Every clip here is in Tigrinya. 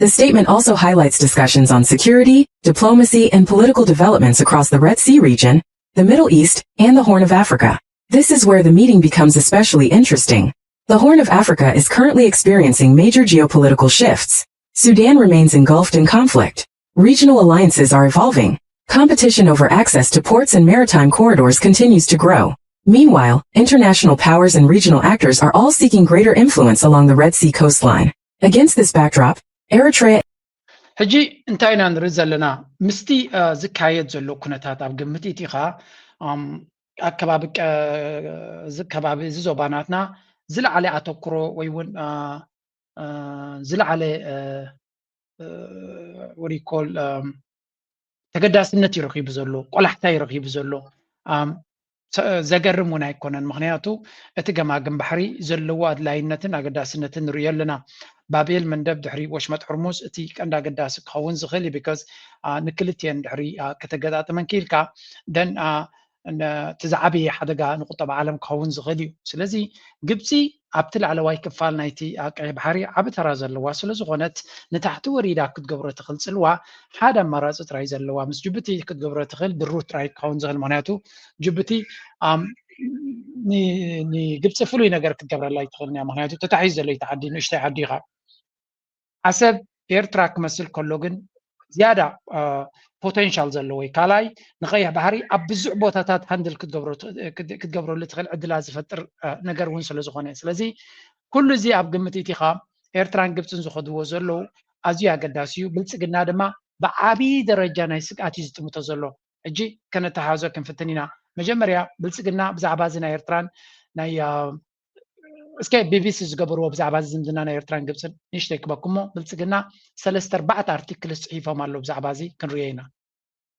The statement also highlights discussions on security, diplomacy, and political developments across the Red Sea region, the Middle East, and the Horn of Africa. This is where the meeting becomes especially interesting. The Horn of Africa is currently experiencing major geopolitical shifts. Sudan remains engulfed in conflict. Regional alliances are evolving. Competition over access to ports and maritime corridors continues to grow. Meanwhile, international powers and regional actors are all seeking greater influence along the Red Sea coastline. Against this backdrop, Eritrea ሕጂ እንታይ ኢና ንርኢ ዘለና? ምስቲ ዝካየድ ዘሎ ኩነታት ኣብ ግምት ኢቲኻ ኣብ ከባቢ እዚ ከባቢ እዚ ዞባናትና ዝለዓለ ኣተኩሮ ወይ እውን ዝለዓለ ወሪኮል ተገዳስነት ይረኪቡ ዘሎ፣ ቆላሕታ ይረኪቡ ዘሎ። ዘገርም እውን ኣይኮነን። ምክንያቱ እቲ ገማግም ባሕሪ ዘለዎ ኣድላይነትን ኣገዳስነትን ንርእዮ ኣለና። ባብኤል መንደብ ድሕሪ ወሽመጥ ሕርሙዝ እቲ ቀንዲ ኣገዳሲ ክኸውን ዝኽእል እዩ። ቢካዝ ንክልትኤን ድሕሪ ከተገጣጥመን ክኢልካ ደን እቲ ዝዓበየ ሓደጋ ንቁጠባ ዓለም ክኸውን ዝኽእል እዩ። ስለዚ ግብፂ ኣብቲ ላዕለዋይ ክፋል ናይቲ ቀይሕ ባሕሪ ዓቢ ተራ ዘለዋ ስለዝኾነት ንታሕቲ ወሪዳ ክትገብሮ ትኽእል ፅልዋ ሓደ ኣማራፂ ጥራይ ዘለዋ ምስ ጅቡቲ ክትገብሮ ትኽእል ድሩት ጥራይ ክኸውን ዝኽእል። ምክንያቱ ጅቡቲ ንግብፂ ፍሉይ ነገር ክትገብረላ ኣይትኽእልን እያ። ምክንያቱ ተታሒዝ ዘሎ ዓዲ ንእሽተይ ዓዲ ኢኻ። ዓሰብ ኤርትራ ክመስል ከሎ ግን ዝያዳ ፖቴንሻል ዘለዎ ወይ ካልኣይ ንቀይሕ ባሕሪ ኣብ ብዙሕ ቦታታት ሃንድል ክትገብረሉ ትኽእል ዕድላት ዝፈጥር ነገር እውን ስለዝኾነ ስለዚ ኩሉ እዚ ኣብ ግምት ኢቲኻ ኤርትራን ግብፅን ዝኸድዎ ዘለዉ ኣዝዩ ኣገዳሲ እዩ። ብልፅግና ድማ ብዓብዪ ደረጃ ናይ ስግኣት እዩ ዝጥምቶ ዘሎ። ሕጂ ከነተሓዞ ክንፍትን ኢና። መጀመርያ ብልፅግና ብዛዕባ እዚ ናይ ኤርትራን ናይ እስከ ቢቢሲ ዝገበርዎ ብዛዕባ እዚ ዝምድና ናይ ኤርትራን ግብፅን ንእሽተይ ክበኩሞ ብልፅግና ሰለስተ ኣርባዕተ ኣርቲክልስ ፅሒፎም ኣለዉ ብዛዕባ እዚ ክንሪኦ ኢና።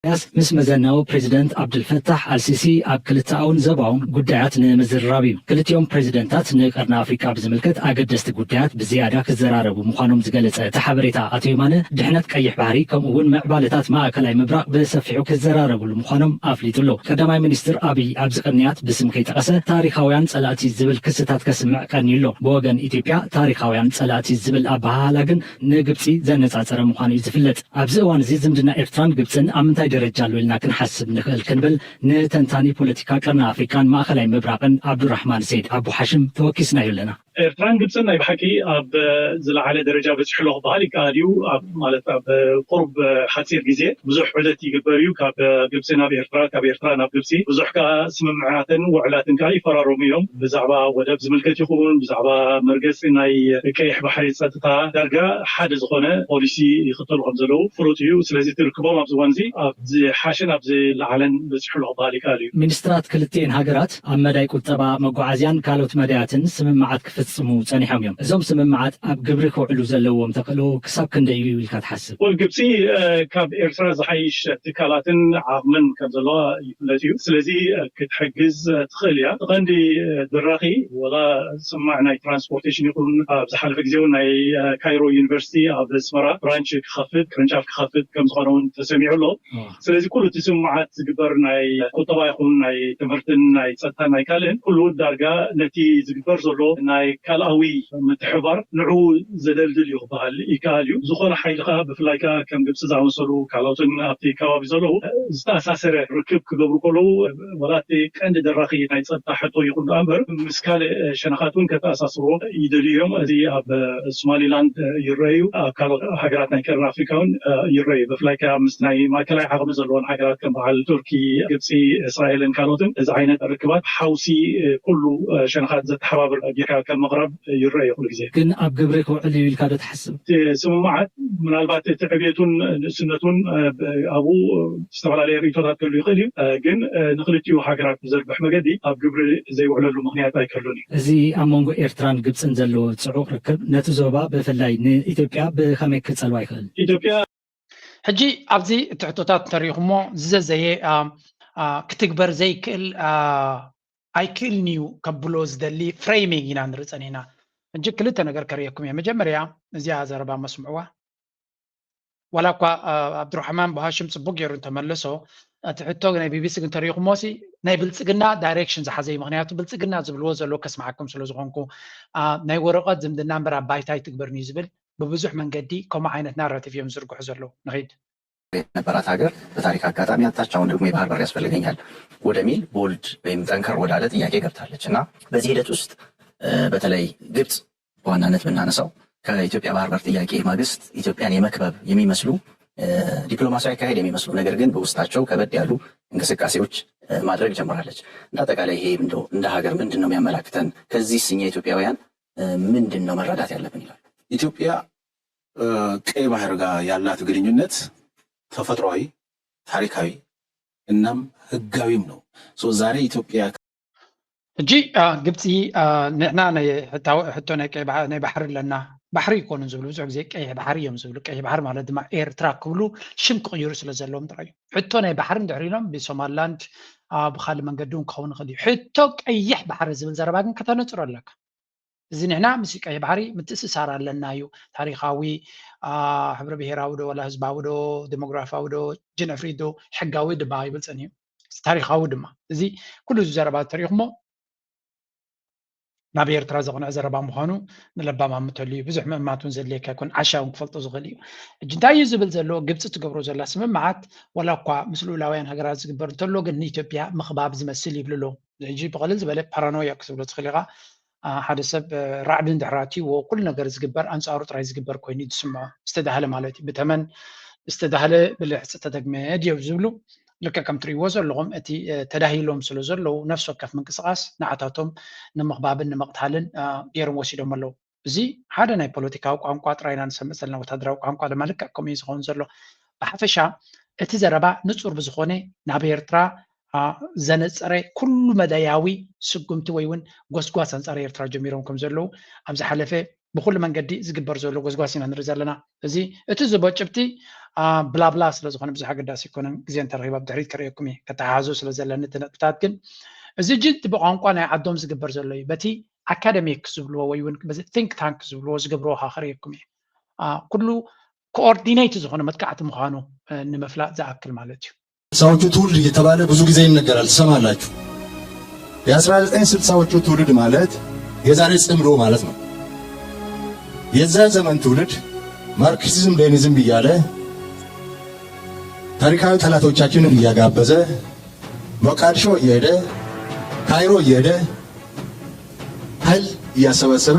ኢሳያስ ምስ መዘናዊ ፕሬዚደንት ኣብድልፈታሕ ኣልሲሲ ኣብ ክልተኣውን ዘባውን ጉዳያት ንምዝርራብ እዩ። ክልቲኦም ፕሬዚደንታት ንቀርኒ ኣፍሪካ ብዝምልከት ኣገደስቲ ጉዳያት ብዝያዳ ክዘራረቡ ምዃኖም ዝገለጸ እቲ ሓበሬታ ኣቶ የማነ ድሕነት ቀይሕ ባሕሪ ከምኡ እውን ምዕባለታት ማእከላይ ምብራቕ ብሰፊሑ ክዘራረብሉ ምዃኖም ኣፍሊጡ ኣሎ። ቀዳማይ ሚኒስትር ኣብይ ኣብዚ ቅንያት ብስም ከይጠቐሰ ታሪኻውያን ጸላእቲ ዝብል ክስታት ከስምዕ ቀንዩ ኣሎ። ብወገን ኢትዮጵያ ታሪኻውያን ጸላእቲ ዝብል ኣበሃህላ ግን ንግብፂ ዘነፃፀረ ምዃኑ እዩ ዝፍለጥ። ኣብዚ እዋን እዚ ዝምድና ኤርትራን ግብፅን ኣብ ምንታይ ደረጃ ኣሎ ኢልና ክንሓስብ ንኽእል ክንብል ንተንታኒ ፖለቲካ ቀርኒ ኣፍሪካን ማእኸላይ ምብራቕን ዓብዱራሕማን ሰይድ ኣቡ ሓሽም ተወኪስናዮ ኣለና። ኤርትራን ግብፅን ናይ ብሓቂ ኣብ ዝለዓለ ደረጃ በፂሑ ኣሎ ክበሃል ይከኣል እዩ። ማለት ኣብ ቁሩብ ሓፂር ግዜ ብዙሕ ዑደት ይግበር እዩ። ካብ ግብፂ ናብ ኤርትራ፣ ካብ ኤርትራ ናብ ግብፂ ብዙሕ ከዓ ስምምዓትን ውዕላትን ከዓ ይፈራረሙ እዮም። ብዛዕባ ወደብ ዝምልከት ይኸውን፣ ብዛዕባ መርገፂ ናይ ቀይሕ ባሕሪ ፀጥታ ዳርጋ ሓደ ዝኾነ ፖሊሲ ይኽተሉ ከም ዘለዉ ፍሉጥ እዩ። ስለዚ እቲ ርክቦም ኣብዚ እዋን እዚ ኣብ ዝሓሸን ኣብ ዝለዓለን በፂሑ ኣሎ ክበሃል ይከኣል እዩ። ሚኒስትራት ክልቲኤን ሃገራት ኣብ መዳይ ቁጠባ፣ መጓዓዝያን ካልኦት መዳያትን ስምምዓት ክፍፅሙ ፀኒሖም እዮም። እዞም ስምምዓት ኣብ ግብሪ ክውዕሉ ዘለዎም ተኽእሎ ክሳብ ክንደይ እዩ ኢልካ ትሓስብ? ወል ግብፂ ካብ ኤርትራ ዝሓይሽ ትካላትን ዓቕምን ከም ዘለዋ ይፍለጥ እዩ። ስለዚ ክትሕግዝ ትኽእል እያ። እቲ ቀንዲ ድራኺ ወላ ስማዕ ናይ ትራንስፖርቴሽን ይኹን ኣብ ዝሓለፈ ግዜ እውን ናይ ካይሮ ዩኒቨርሲቲ ኣብ ኣስመራ ብራንች ክኸፍት ቅርንጫፍ ክኸፍት ከም ዝኾነ እውን ተሰሚዑ ኣሎ። ስለዚ ኩሉ እቲ ስምምዓት ዝግበር ናይ ቁጠባ ይኹን ናይ ትምህርትን ናይ ፀጥታን ናይ ካልእን ኩሉ ዳርጋ ነቲ ዝግበር ዘሎ ናይ ካልኣዊ ምትሕባር ንዕኡ ዘደልድል እዩ ክበሃል ይከኣል እዩ። ዝኾነ ሓይሊ ከዓ ብፍላይ ከዓ ከም ግብፂ ዝኣመሰሉ ካልኦትን ኣብቲ ከባቢ ዘለዉ ዝተኣሳሰረ ርክብ ክገብሩ ከለዉ ወላ እቲ ቀንዲ ደራኺ ናይ ፀጥታ ሕቶ ይኹን ደኣ እምበር ምስ ካልእ ሸነኻት እውን ከተኣሳስርዎ ይደልዩ እዮም። እዚ ኣብ ሶማሊላንድ ይረአ እዩ፣ ኣብ ካልኦት ሃገራት ናይ ቀርኒ ኣፍሪካ እውን ይረአ እዩ። ብፍላይ ከዓ ምስ ናይ ማእከላይ ዓቕሚ ዘለወን ሃገራት ከም በዓል ቱርኪ፣ ግብፂ፣ እስራኤልን ካልኦትን እዚ ዓይነት ርክባት ሓውሲ ኩሉ ሸነኻት ዘተሓባብር ጌርካ ከም ምቕራብ ይረአ እዩ ኩሉ ግዜ። ግን ኣብ ግብሪ ክውዕል እዩ ኢልካ ዶ ትሓስብ? እቲ ስምምዓት ምናልባት እቲ ዕብየቱን ንእስነቱን ኣብኡ ዝተፈላለየ ርእይቶታት ክህሉ ይኽእል እዩ። ግን ንክልቲኡ ሃገራት ብዘርብሕ መገዲ ኣብ ግብሪ ዘይውዕለሉ ምኽንያት ኣይክህሉን እዩ። እዚ ኣብ መንጎ ኤርትራን ግብጽን ዘሎ ጽዑቕ ርክብ ነቲ ዞባ ብፍላይ ንኢትዮጵያ ብኸመይ ክጸልዋ ይኽእል? ኢትዮጵያ ሕጂ ኣብዚ እቲ ሕቶታት እንተሪኢኹሞ ዝዘዘየ ክትግበር ዘይክእል ኣይክእልን እዩ ከብሎ ዝደሊ ፍሬሚንግ ኢና ንርኢ ጸኒሕና። ሕጂ ክልተ ነገር ከርእየኩም እየ። መጀመርያ እዚኣ ዘረባ መስምዕዋ። ዋላ እኳ ኣብዱራሕማን ብሃሽም ፅቡቅ ገይሩ እንተመለሶ እቲ ሕቶ ናይ ቢቢሲ ግን ተሪኢኹሞ ሲ ናይ ብልፅግና ዳይሬክሽን ዝሓዘ እዩ። ምክንያቱ ብልፅግና ዝብልዎ ዘሎ ከስምዓኩም ስለዝኮንኩ ናይ ወረቀት ዝምድና እምበር ኣብ ባይታ ኣይትግበርን እዩ ዝብል ብብዙሕ መንገዲ ከምኡ ዓይነት ናራቲቭ እዮም ዝዝርግሑ ዘለዉ። ንኺድ። የነበራት ሀገር በታሪክ አጋጣሚ አጣች፣ አሁን ደግሞ የባህር በር ያስፈልገኛል ወደሚል ቦልድ ወይም ጠንከር ወዳለ ጥያቄ ገብታለች እና በዚህ ሂደት ውስጥ በተለይ ግብጽ በዋናነት ብናነሳው ከኢትዮጵያ ባህር በር ጥያቄ ማግስት ኢትዮጵያን የመክበብ የሚመስሉ ዲፕሎማሲያዊ አካሄድ የሚመስሉ ነገር ግን በውስጣቸው ከበድ ያሉ እንቅስቃሴዎች ማድረግ ጀምራለች። እንደ አጠቃላይ ይሄ እንደ ሀገር ምንድን ነው የሚያመላክተን? ከዚህ እኛ ኢትዮጵያውያን ምንድን ነው መረዳት ያለብን ይላሉ። ኢትዮጵያ ቀይ ባህር ጋር ያላት ግንኙነት ተፈጥሯዊ፣ ታሪካዊ እናም ህጋዊም ነው። ዛሬ ኢትዮጵያ ሕጂ ግብፂ ንሕና ሕቶ ናይ ባሕሪ ኣለና፣ ባሕሪ ይኮኑን ዝብሉ ብዙሕ ግዜ ቀይሕ ባሕሪ እዮም ዝብሉ። ቀይሕ ባሕሪ ማለት ድማ ኤርትራ ክብሉ ሽም ክቕይሩ ስለ ዘለዎም ጥራይ እዩ። ሕቶ ናይ ባሕሪ እንድሕር ኢሎም ብሶማላንድ ብካልእ መንገዲ እውን ክኸውን ይኽእል እዩ። ሕቶ ቀይሕ ባሕሪ ዝብል ዘረባ ግን ከተነፅሮ ኣለካ። እዚ ንሕና ምስ ቀይሕ ባሕሪ ምትእስሳር ኣለና እዩ። ታሪኻዊ፣ ሕብረ ብሄራዊ ዶ ዋላ ህዝባዊ ዶ ዴሞግራፊያዊ ዶ ጅንዕፍሪት ዶ ሕጋዊ ድማ ኣይበልፅን እዩ። ታሪኻዊ ድማ እዚ ኩሉ እዚ ዘረባ ተሪኹሞ ናብ ኤርትራ ዘቕንዕ ዘረባ ምዃኑ ንለባም ኣምተሉ እዩ። ብዙሕ ምእማት እውን ዘድልየካ ይኮን፣ ዓሻ እውን ክፈልጦ ዝኽእል እዩ። ሕጂ እንታይ እዩ ዝብል ዘሎ? ግብፂ ትገብሮ ዘላ ስምምዓት ዋላ እኳ ምስ ልኡላውያን ሃገራት ዝግበር እንተሎ ግን ንኢትዮጵያ ምኽባብ ዝመስል ይብሉ ኣለዉ። ሕጂ ብቐልል ዝበለ ፓራኖያ ክትብሎ ትኽእል ኢኻ። ሓደ ሰብ ራዕዲ እንድሕር ኣትይዎ ኩሉ ነገር ዝግበር ኣንፃሩ ጥራይ ዝግበር ኮይኑ እዩ ዝስምዖ። ዝተዳህለ ማለት እዩ። ብተመን ዝተዳህለ ብልሕፂ ተደግመ ድዮም ዝብሉ። ልክዕ ከም ትርእይዎ ዘለኹም እቲ ተዳሂሎም ስለ ዘለዉ ነፍሲ ወከፍ ምንቅስቃስ ንዓታቶም ንምኽባብን ንምቕታልን ገይሮም ወሲዶም ኣለዉ። እዚ ሓደ ናይ ፖለቲካዊ ቋንቋ ጥራይ ኢና ንሰምዕ ዘለና፣ ወታደራዊ ቋንቋ ድማ ልክዕ ከምኡ እዩ ዝኸውን ዘሎ። ብሓፈሻ እቲ ዘረባ ንጹር ብዝኾነ ናብ ኤርትራ ዘነጸረ ኩሉ መዳያዊ ስጉምቲ ወይ እውን ጎስጓስ ኣንጻር ኤርትራ ጀሚሮም ከም ዘለዉ ኣብ ዝሓለፈ ብኩሉ መንገዲ ዝግበር ዘሎ ጎስጓስ ኢና ንርኢ ዘለና። እዚ እቲ ዝቦ ጭብቲ ብላብላ ስለ ዝኾነ ብዙሕ ኣገዳሲ ኣይኮነን። ግዜ እንተረኺባ ብድሕሪት ከርእየኩም እየ፣ ከተሓሓዞ ስለ ዘለኒ እቲ ነጥብታት። ግን እዚ ጅንት ብቋንቋ ናይ ዓዶም ዝግበር ዘሎ እዩ። በቲ ኣካደሚክ ዝብልዎ ወይ እውን በዚ ቲንክ ታንክ ዝብልዎ ዝገብርዎ ከ ከርእየኩም እየ። ኩሉ ኮኦርዲኔት ዝኾነ መጥቃዕቲ ምዃኑ ንምፍላጥ ዝኣክል ማለት እዩ። ስልሳዎቹ ትውልድ እየተባለ ብዙ ጊዜ ይነገራል፣ ትሰማላችሁ። የአስራ ዘጠኝ ስልሳዎቹ ትውልድ ማለት የዛሬ ጽምዶ ማለት ነው። የዛ ዘመን ትውልድ ማርክሲዝም ሌኒዝም እያለ ታሪካዊ ጠላቶቻችንን እያጋበዘ ሞቃዲሾ እየሄደ ካይሮ እየሄደ ኃይል እያሰባሰበ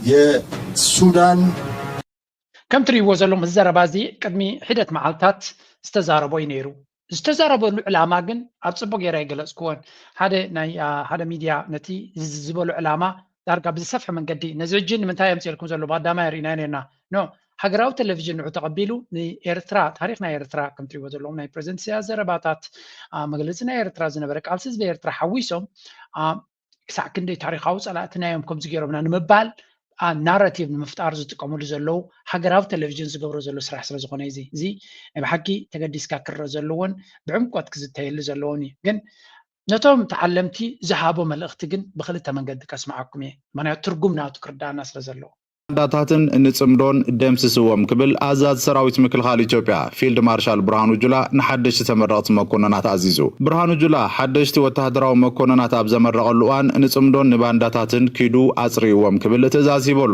የሱዳን ከም ትርእይዎ ዘለኹም እዚ ዘረባ እዚ ቅድሚ ሒደት መዓልታት ዝተዛረቦ እዩ ነይሩ። ዝተዛረበሉ ዕላማ ግን ኣብ ጽቡቕ ገይረ ኣይገለጽክዎን። ሓደ ናይ ሓደ ሚድያ ነቲ ዝበሎ ዕላማ ዳርጋ ብዝሰፍሐ መንገዲ ነዚ ሕጂ ንምንታይ የምፅልኩም ዘሎ ባዳማ ርኢና ነርና ኖ ሃገራዊ ቴሌቪዥን ንዑ ተቐቢሉ ንኤርትራ ታሪኽ ናይ ኤርትራ ከም ትሪእዎ ዘለኹም ናይ ፕሬዚደንት ኢሳያስ ዘረባታት መግለፂ ናይ ኤርትራ ዝነበረ ቃልሲ ህዝቢ ኤርትራ ሓዊሶም ክሳዕ ክንደይ ታሪኻዊ ፀላእትና እዮም ከምዚ ገይሮምና ንምባል ናራቲቭ ንምፍጣር ዝጥቀምሉ ዘለዉ ሃገራዊ ቴሌቪዥን ዝገብሮ ዘሎ ስራሕ ስለ ዝኾነ እዚ እዚ ናይ ብሓቂ ተገዲስካ ክረአ ዘለዎን ብዕምቆት ክዝተየሉ ዘለዎን እዩ። ግን ነቶም ተዓለምቲ ዝሃቦ መልእኽቲ ግን ብክልተ መንገዲ ከስምዓኩም እየ፣ ምኽንያቱ ትርጉም ናቱ ክርዳኣና ስለ ዘለዎ። ባንዳታትን ንጽምዶን ደምስስዎም ክብል ኣዛዚ ሰራዊት ምክልኻል ኢትዮጵያ ፊልድ ማርሻል ብርሃኑ ጁላ ንሓደሽቲ ተመረቕቲ መኮንናት ኣዚዙ። ብርሃኑ ጁላ ሓደሽቲ ወተሃደራዊ መኮንናት ኣብ ዘመረቐሉ እዋን ንጽምዶን ንባንዳታትን ኪዱ ኣጽርይዎም ክብል ትእዛዝ ሂቡ ኣሎ።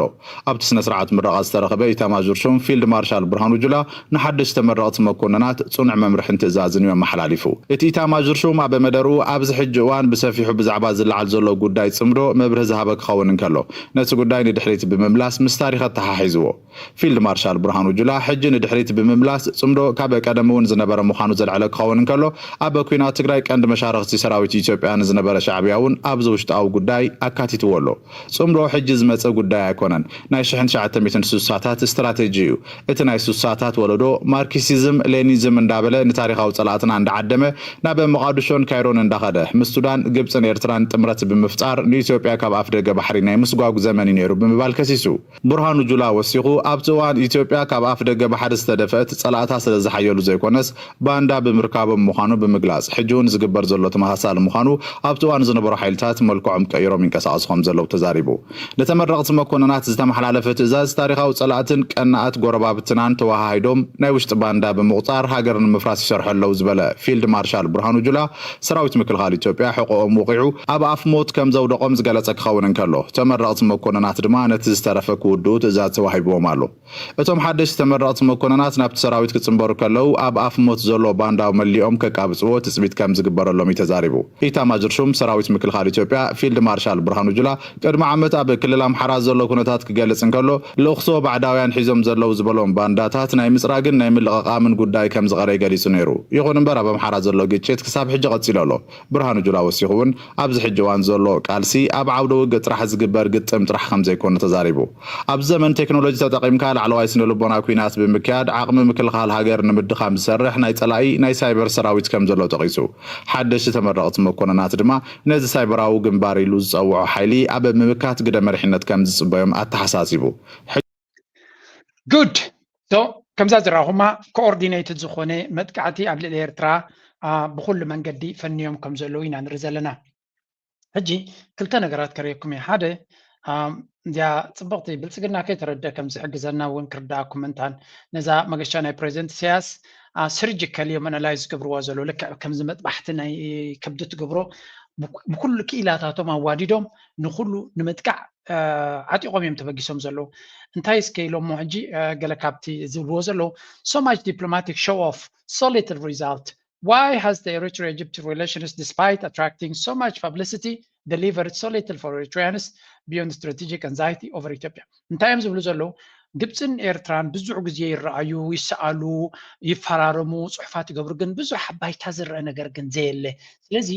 ኣብቲ ስነ ስርዓት ምረቓ ዝተረኸበ ኢታማዦር ሹም ፊልድ ማርሻል ብርሃኑ ጁላ ንሓደሽቲ ተመረቕቲ መኮንናት ጽኑዕ መምርሕን ትእዛዝን እዩ ኣመሓላሊፉ። እቲ ኢታማዦር ሹም ኣብ መደርኡ ኣብዚ ሕጂ እዋን ብሰፊሑ ብዛዕባ ዝለዓል ዘሎ ጉዳይ ጽምዶ መብርሂ ዝሃበ ክኸውን እንከሎ፣ ነቲ ጉዳይ ንድሕሪት ብምምላስ ምስ ታሪኽ ኣተሓሒዝዎ። ፊልድ ማርሻል ብርሃኑ ጁላ ሕጂ ንድሕሪት ብምምላስ ጽምዶ ካብ ቀደም እውን ዝነበረ ምዃኑ ዘልዐለ ክኸውን እንከሎ፣ ኣብ ኲናት ትግራይ ቀንዲ መሻርኽቲ ሰራዊት ኢትዮጵያ ንዝነበረ ሻዕብያ እውን ኣብዚ ውሽጣዊ ጉዳይ ኣካቲትዎ ኣሎ። ጽምዶ ሕጂ ዝመጸ ጉዳይ ኣይኮነን። ናይ ሽሕን ትሽዓተ ሚእትን ስሳታት ስትራቴጂ እዩ። እቲ ናይ ስሳታት ወለዶ ማርክሲዝም ሌኒዝም እንዳበለ ንታሪኻዊ ጸላእትና እንዳዓደመ ናብ መቓድሾን ካይሮን እንዳኸደ ምስ ሱዳን፣ ግብጽን ኤርትራን ጥምረት ብምፍጣር ንኢትዮጵያ ካብ ኣፍደገ ባሕሪ ናይ ምስጓጉ ዘመን እዩ ነይሩ ብምባል ከሲሱ። ብርሃኑ ጁላ ወሲኹ ኣብቲ እዋን ኢትዮጵያ ካብ ኣፍደገ ባሕሪ ዝተደፍአት ጸላእታ ስለ ዝሓየሉ ዘይኮነስ ባንዳ ብምርካቦም ምዃኑ ብምግላጽ፣ ሕጂ እውን ዝግበር ዘሎ ተመሳሳሊ ምዃኑ ኣብቲ እዋን ዝነበሩ ሓይልታት መልክዖም ቀይሮም ይንቀሳቐሱ ከም ዘለዉ ተዛሪቡ። ንተመረቕቲ መኮንናት ዝተመሓላለፈ ትእዛዝ ታሪኻዊ ጸላእትን ቀናኣት ጎረባብትናን ተወሃሂዶም ናይ ውሽጢ ባንዳ ብምቑጻር ሃገር ንምፍራስ ይሰርሑ ኣለዉ ዝበለ ፊልድ ማርሻል ብርሃኑ ጁላ፣ ሰራዊት ምክልኻል ኢትዮጵያ ሕቖኦም ወቒዑ ኣብ ኣፍ ሞት ከም ዘውደቖም ዝገለጸ ክኸውን እንከሎ፣ ተመረቕቲ መኮንናት ድማ ነቲ ዝተረፈ ክውድኡ ትእዛዝ ተዋሂብዎም ኣሎ። እቶም ሓደሽቲ ተመረቕቲ መኮነናት ናብቲ ሰራዊት ክጽንበሩ ከለዉ ኣብ ኣፍ ሞት ዘሎ ባንዳ መሊኦም ከቃብጽዎ ትጽቢት ከም ዝግበረሎም እዩ ተዛሪቡ። ኢታማጆር ሹም ሰራዊት ምክልኻል ኢትዮጵያ ፊልድ ማርሻል ብርሃኑ ጁላ ቅድሚ ዓመት ኣብ ክልል ኣምሓራ ዘሎ ኩነታት ክገልጽ እንከሎ፣ ልእኽቶ ባዕዳውያን ሒዞም ዘለዉ ዝበሎም ባንዳታት ናይ ምጽራግን ናይ ምልቕቓምን ጉዳይ ከም ዝቐረየ ገሊጹ ነይሩ። ይኹን እምበር ኣብ ኣምሓራ ዘሎ ግጭት ክሳብ ሕጂ ቀጺሉ ኣሎ። ብርሃኑ ጁላ ወሲኹ እውን ኣብዚ ሕጂ እዋን ዘሎ ቃልሲ ኣብ ዓውደ ውግእ ጥራሕ ዝግበር ግጥም ጥራሕ ከም ዘይኮነ ተዛሪቡ። ኣብ ዘመን ቴክኖሎጂ ተጠቒምካ ላዕለዋይ ስነ ልቦና ኲናት ብምክያድ ዓቕሚ ምክልኻል ሃገር ንምድኻም ዝሰርሕ ናይ ጸላኢ ናይ ሳይበር ሰራዊት ከም ዘሎ ጠቒሱ፣ ሓደሽቲ ተመረቕቲ መኮነናት ድማ ነዚ ሳይበራዊ ግንባር ኢሉ ዝጸውዖ ሓይሊ ኣብ ምምካት ግደ መሪሕነት ከም ዝጽበዮም ኣተሓሳሲቡ። ጉድ ዶ ከምዛ ዝረኹማ ኮኦርዲኔትድ ዝኾነ መጥቃዕቲ ኣብ ልዕሊ ኤርትራ ብኩሉ መንገዲ ፈንዮም ከም ዘለዉ ኢና ንርኢ ዘለና። ሕጂ ክልተ ነገራት ከርእየኩም እየ። ሓደ እዚኣ ጽብቕቲ ብልጽግና ከይተረደ ከም ዝሕግዘና እውን ክርዳእኩም ምእንታን ነዛ መገሻ ናይ ፕሬዚደንት ኢሳያስ ስርጅ ከልዮም ኣናላይዝ ዝገብርዋ ዘሎ ልክዕ ከምዚ መጥባሕቲ ናይ ከብዲ ትገብሮ ብኩሉ ክኢላታቶም ኣዋዲዶም ንኩሉ ንምጥቃዕ ዓጢቖም እዮም ተበጊሶም ዘለዉ። እንታይ እስከ ኢሎሞ ሕጂ ገለ ካብቲ ዝብልዎ ዘለዉ so much diplomatic show off, so little result. Why has the Eritrea-Egypt relations, despite attracting so much publicity, delivered so little for Eritreans beyond strategic anxiety over Ethiopia? እንታይ እዮም ዝብሉ ዘለዉ? ግብፅን ኤርትራን ብዙሕ ግዜ ይረኣዩ፣ ይሰኣሉ፣ ይፈራረሙ፣ ፅሑፋት ይገብሩ፣ ግን ብዙሕ ኣብ ባይታ ዝረአ ነገር ግን ዘየለ። ስለዚ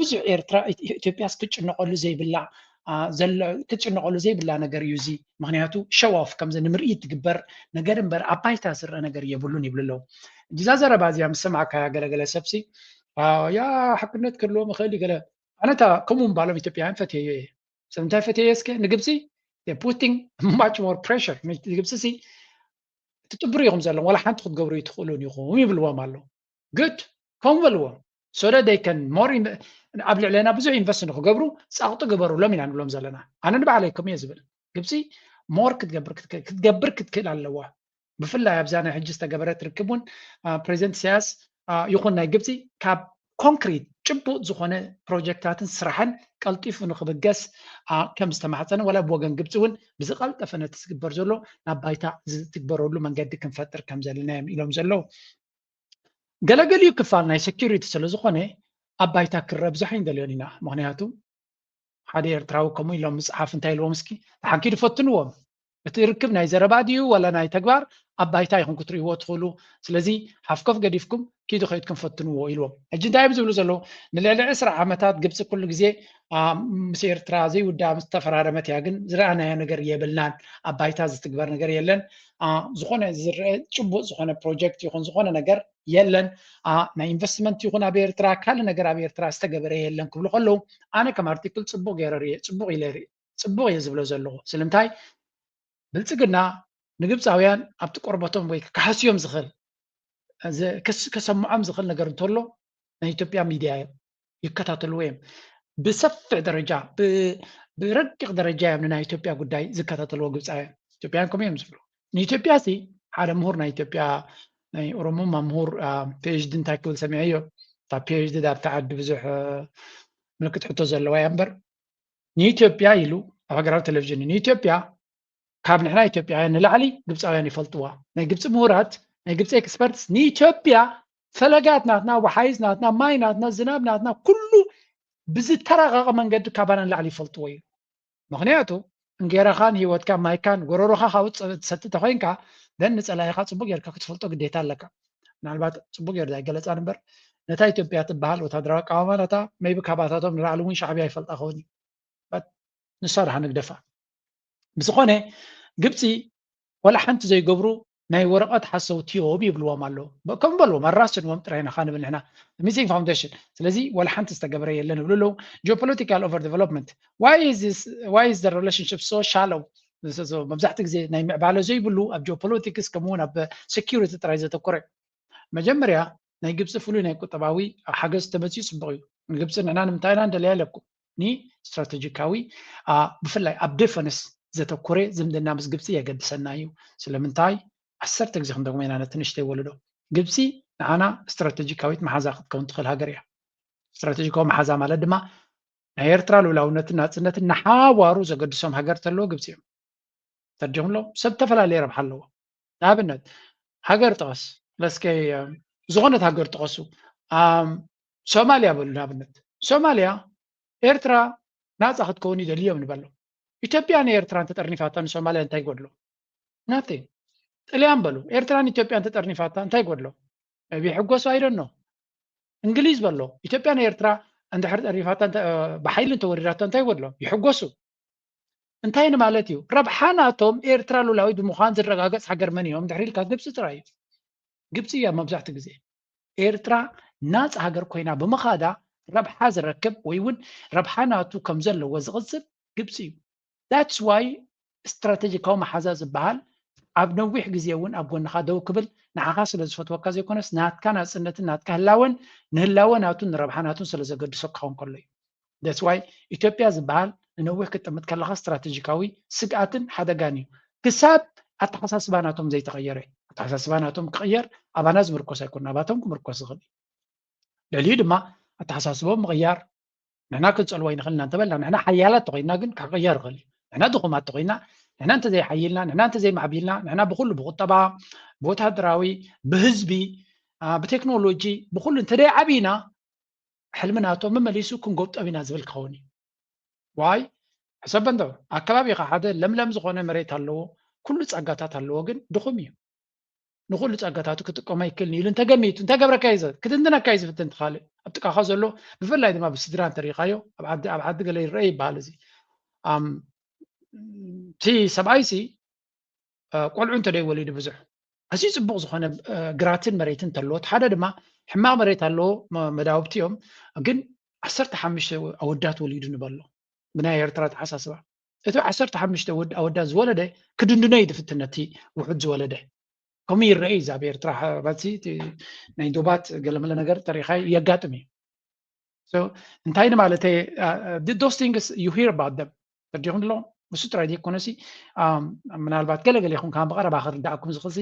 ብዙሕ ኤርትራ ኢትዮጵያስ ክትጭነቐሉ ዘይብላ ክትጭነቐሉ ዘይብላ ነገር እዩ እዚ። ምክንያቱ ሸው ኦፍ ከምዚ ንምርኢት ትግበር ነገር እምበር ኣብ ባይታ ዝረአ ነገር የብሉን ይብሉ ኣለዉ። እዛ ዘረባ እዚኣ ምስ ሰማዕካያ ገለገለ ሰብሲ ያ ሓቅነት ክህልዎም ይኽእል እዩ ገለ ኣነታ ከምኡ ምባሎም ኢትዮጵያውያን ፈትየዮ እየ። ሰብ እንታይ ፈትየዮ እስከ ንግብፂ putting much more pressure ንግብፂ ሲ ትጥብሩ ኢኹም ዘለኹም ዋላ ሓንቲ ክትገብሩ ይትኽእሉን ኢኹም ይብልዎም ኣለዉ። ግድ ከምኡ በልዎም so that they can more ኣብ ልዕለና ብዙሕ ኢንቨስት ንክገብሩ ፃቕጢ ግበሩሎም ኢና ንብሎም ዘለና። ኣነ ንባዕለይ ከምኡ እየ ዝብል። ግብፂ ሞር ክትገብር ክትክእል ኣለዋ። ብፍላይ ኣብዛ ናይ ሕጂ ዝተገበረት ርክብ እውን ፕሬዚደንት ኢሳያስ ይኹን ናይ ግብፂ ካብ ኮንክሪት ጭቡጥ ዝኾነ ፕሮጀክታትን ስራሕን ቀልጢፉ ንክብገስ ከም ዝተማሕፀነ ዋላ ብወገን ግብፂ እውን ብዝቐልጠፈ ነቲ ዝግበር ዘሎ ናብ ባይታ ዝትግበረሉ መንገዲ ክንፈጥር ከም ዘለና እዮም ኢሎም ዘለዉ። ገለገሊኡ ክፋል ናይ ሴኪሪቲ ስለ ዝኾነ ኣብ ባይታ ክረብዛሕ ኣይንደልዮን ኢና። ምክንያቱ ሓደ ኤርትራዊ ከምኡ ኢሎም ምፅሓፍ እንታይ ኢልዎም እስኪ ተሓንኪዱ ፈትንዎም። እቲ ርክብ ናይ ዘረባ ድዩ ዋላ ናይ ተግባር ኣብ ባይታ ኢኹም ክትርእይዎ ትኽእሉ። ስለዚ ሓፍኮፍ ገዲፍኩም ኪዱ ከይድኩም ፈትንዎ ኢልዎም። ሕጂ እንታይ እዮም ዝብሉ ዘለዉ? ንልዕሊ ዕስራ ዓመታት ግብፂ ኩሉ ግዜ ምስ ኤርትራ ዘይውዳ ምስ ተፈራረመት እያ፣ ግን ዝረኣናዮ ነገር የብልናን፣ ኣብ ባይታ ዝትግበር ነገር የለን፣ ዝኾነ ዝረአ ጭቡጥ ዝኾነ ፕሮጀክት ይኹን ዝኾነ ነገር የለን፣ ናይ ኢንቨስትመንት ይኹን ኣብ ኤርትራ ካልእ ነገር ኣብ ኤርትራ ዝተገበረ የለን ክብሉ ከለዉ ኣነ ከም ኣርቲክል ፅቡቅ ገይረ ርእየ፣ ፅቡቅ ኢለ ርእየ፣ ፅቡቅ እየ ዝብሎ ዘለኹ። ስለምንታይ ብልፅግና ንግብፃውያን ኣብቲ ቆርበቶም ወይ ክከሓስዮም ዝኽእል ከሰምዖም ዝኽእል ነገር እንተሎ ናይ ኢትዮጵያ ሚድያ እዮም ይከታተልዎ እዮም። ብሰፊሕ ደረጃ ብረቂቕ ደረጃ እዮም ንናይ ኢትዮጵያ ጉዳይ ዝከታተልዎ ግብፃውያን። ኢትዮጵያውያን ከምኡ እዮም ዝብሉ። ንኢትዮጵያ ሲ ሓደ ምሁር ናይ ኢትዮጵያ ናይ ኦሮሞማ ምሁር ፒኤችዲ እንታይ ክብል ሰሚዐዮ። እታ ፒኤችዲ ዳብቲ ዓዲ ብዙሕ ምልክት ሕቶ ዘለዋ እያ እምበር ንኢትዮጵያ ኢሉ ኣብ ሃገራዊ ቴሌቪዥን ንኢትዮጵያ ካብ ንሕና ኢትዮጵያውያን ንላዕሊ ግብፃውያን ይፈልጥዋ። ናይ ግብፂ ምሁራት ናይ ግብፂ ኤክስፐርትስ ንኢትዮጵያ ፈለጋት ናትና፣ ወሓይዝ ናትና፣ ማይ ናትና፣ ዝናብ ናትና፣ ኩሉ ብዝተራቐቐ መንገዲ ካባና ንላዕሊ ይፈልጥዎ እዩ። ምክንያቱ እንጌራኻን ህይወትካ ማይካን ጎረሮኻ ካብኡ ትሰቲ ተኮይንካ ደን ንፀላኢኻ ፅቡቅ ጌርካ ክትፈልጦ ግዴታ ኣለካ። ምናልባት ፅቡቅ ጌሩ ኣይገለፃን እምበር ነታ ኢትዮጵያ ትበሃል ወታደራዊ ኣቃዋማ ናታ ሜይቢ ካባታቶም ንላዕሊ እውን ሻዕብያ ይፈልጣ ኸውን እዩ። ንሳ ድሓ ንግደፋ። ብዝኾነ ግብፂ ወላ ሓንቲ ዘይገብሩ ናይ ወረቐት ሓሰውቲ እዮም ይብልዎም ኣለዉ። ከም በልዎም ኣራስንዎም ጥራይ ኢና ንብል ንሕና ሚሲንግ ፋውንዴሽን። ስለዚ ወላ ሓንቲ ዝተገበረ የለን ይብሉ ኣለዉ። Geopolitical over development, why is this, why is the relationship so shallow? መብዛሕትኡ ግዜ ናይ ምዕባለ ዘይብሉ ኣብ ጂኦፖለቲክስ ከምኡውን ኣብ ሴኪሪቲ ጥራይ ዘተኮረ። መጀመርያ ናይ ግብፂ ፍሉይ ናይ ቁጠባዊ ሓገዝ ተመፅኡ ፅቡቅ እዩ። ንግብፂ ንሕና ንምንታይ ኢና ንደልያ ኢለኩም ኒ ስትራቴጂካዊ ብፍላይ ኣብ ዲፈንስ ዘተኮረ ዝምድና ምስ ግብፂ የገድሰና እዩ። ስለምንታይ ዓሰርተ ግዜ ክንደግሞ ኢና ነቲ ንእሽተይ ወለዶ ግብፂ ንዓና ስትራቴጂካዊት መሓዛ ክትከውን ትኽእል ሃገር እያ። ስትራቴጂካዊ መሓዛ ማለት ድማ ናይ ኤርትራ ልኡላውነትን ናፅነትን ንሓዋሩ ዘገድሶም ሃገር ተለዎ ግብፂ እዮም። ተርዲኹም ኣሎ ሰብ ዝተፈላለየ ረብሓ ኣለዎ። ንኣብነት ሃገር ጥቐስ ለስከ ዝኾነት ሃገር ጥቐሱ። ሶማልያ በሉ ንኣብነት። ሶማልያ ኤርትራ ናፃ ክትከውን ይደልዮም ንበሎ። ኢትዮጵያ ንኤርትራ እንተጠርኒፋታ ንሶማልያ እንታይ ይጎድሎ? ናቲንግ። ጥልያን በሉ ኤርትራን ኢትዮጵያን ተጠርኒፋታ እንታይ ይጎድሎ? ቢ ሕጎሱ ኣይደኖ። እንግሊዝ በሎ ኢትዮጵያ ንኤርትራ እንድሕር ጠሪፋታ ብሓይሊ እንተወሪዳቶ እንታይ ይጎድሎ? ይሕጎሱ። እንታይ ንማለት እዩ? ረብሓ ናቶም ኤርትራ ሉላዊት ብምዃን ዝረጋገጽ ሃገር መን እዮም ድሕሪ ኢልካ ግብፂ ጥራይ እዩ። ግብፂ እያ መብዛሕትኡ ግዜ ኤርትራ ናፃ ሃገር ኮይና ብምኻዳ ረብሓ ዝረክብ ወይ እውን ረብሓ ናቱ ከም ዘለዎ ዝቕፅል ግብፂ እዩ። That's why ስትራቴጂካዊ መሓዛ ዝበሃል ኣብ ነዊሕ ግዜ እውን ኣብ ጎንኻ ደው ክብል ንዓኻ ስለ ዝፈትወካ ዘይኮነስ ናትካ ናፅነትን ናትካ ህላወን ንህላወ ናቱን ንረብሓ ናቱን ስለ ዘገድሶ ክኸውን ከሎ እዩ። That's why ኢትዮጵያ ዝበሃል ንነዊሕ ክትጥምት ከለኻ ስትራቴጂካዊ ስግኣትን ሓደጋን እዩ። ክሳብ ኣተሓሳስባ ናቶም ዘይተቐየረ። ኣተሓሳስባ ናቶም ክቕየር ኣባና ዝምርኮስ ኣይኮነ፣ ኣባቶም ክምርኮስ ዝኽእል እዩ። ልዕሊኡ ድማ ኣተሓሳስቦም ምቕያር ንሕና ክንፀልዎ ኣይንኽእል ኢና እንተበልና ንሕና ሓያላት ተኮይንና ግን ክቕየር ይኽእል እዩ። ንሕና ድኹማት ተኮይንና ንሕና እንተዘይሓይልና ንሕና እንተዘይማዕቢልና ንሕና ብኩሉ ብቁጠባ ብወታደራዊ ብህዝቢ ብቴክኖሎጂ ብኩሉ እንተደይ ዓብይና ሕልሚ ናቶም መመሊሱ ክንጎብጠብ ኢና ዝብል ክኸውን እዩ። ዋይ ሕሰብ እንዶ ኣከባቢኻ ሓደ ለምለም ዝኾነ መሬት ኣለዎ፣ ኩሉ ጸጋታት ኣለዎ፣ ግን ድኹም እዩ። ንኹሉ ጸጋታቱ ክጥቀሞ ኣይክእልን ኢሉ እንተገሚቱ እንተገብረካ እዩ ክትንትነካ እዩ ዝፍትን ትኻልእ ኣብ ጥቃኻ ዘሎ ብፍላይ ድማ ብስድራ እንተሪኢኻዮ ኣብ ዓዲ ኣብ ዓዲ ገለ ይረአ ይበሃል። እዚ እቲ ሰብኣይ ሲ ቆልዑ እንተደይ ወሊዱ ብዙሕ ኣዝዩ ፅቡቕ ዝኾነ ግራትን መሬትን እንተለዎ እቲ ሓደ ድማ ሕማቕ መሬት ኣለዎ መዳውብቲ እዮም ግን ዓሰርተ ሓሙሽተ ኣወዳት ወሊዱ ንበሎ ብናይ ኤርትራ ተሓሳስባ እቲ ዓሰርተ ሓሙሽተ ኣወዳት ዝወለደ ክድንድኖ እዩ ዝፍትን ነቲ ውሑድ ዝወለደ ከምኡ ይረአ እዩ ኣብ ኤርትራ በቲ ናይ ዶባት ገለመለ ነገር ተሪኻ የጋጥም እዩ። እንታይ ንማለተይ those things you hear about them ተርዲኹም ኣለኹም እሱ ጥራይ ዘይኮነሲ ምናልባት ገለገለ ይኹም ካብ ብቐረባ ክርዳእኩም ዝኽእልሲ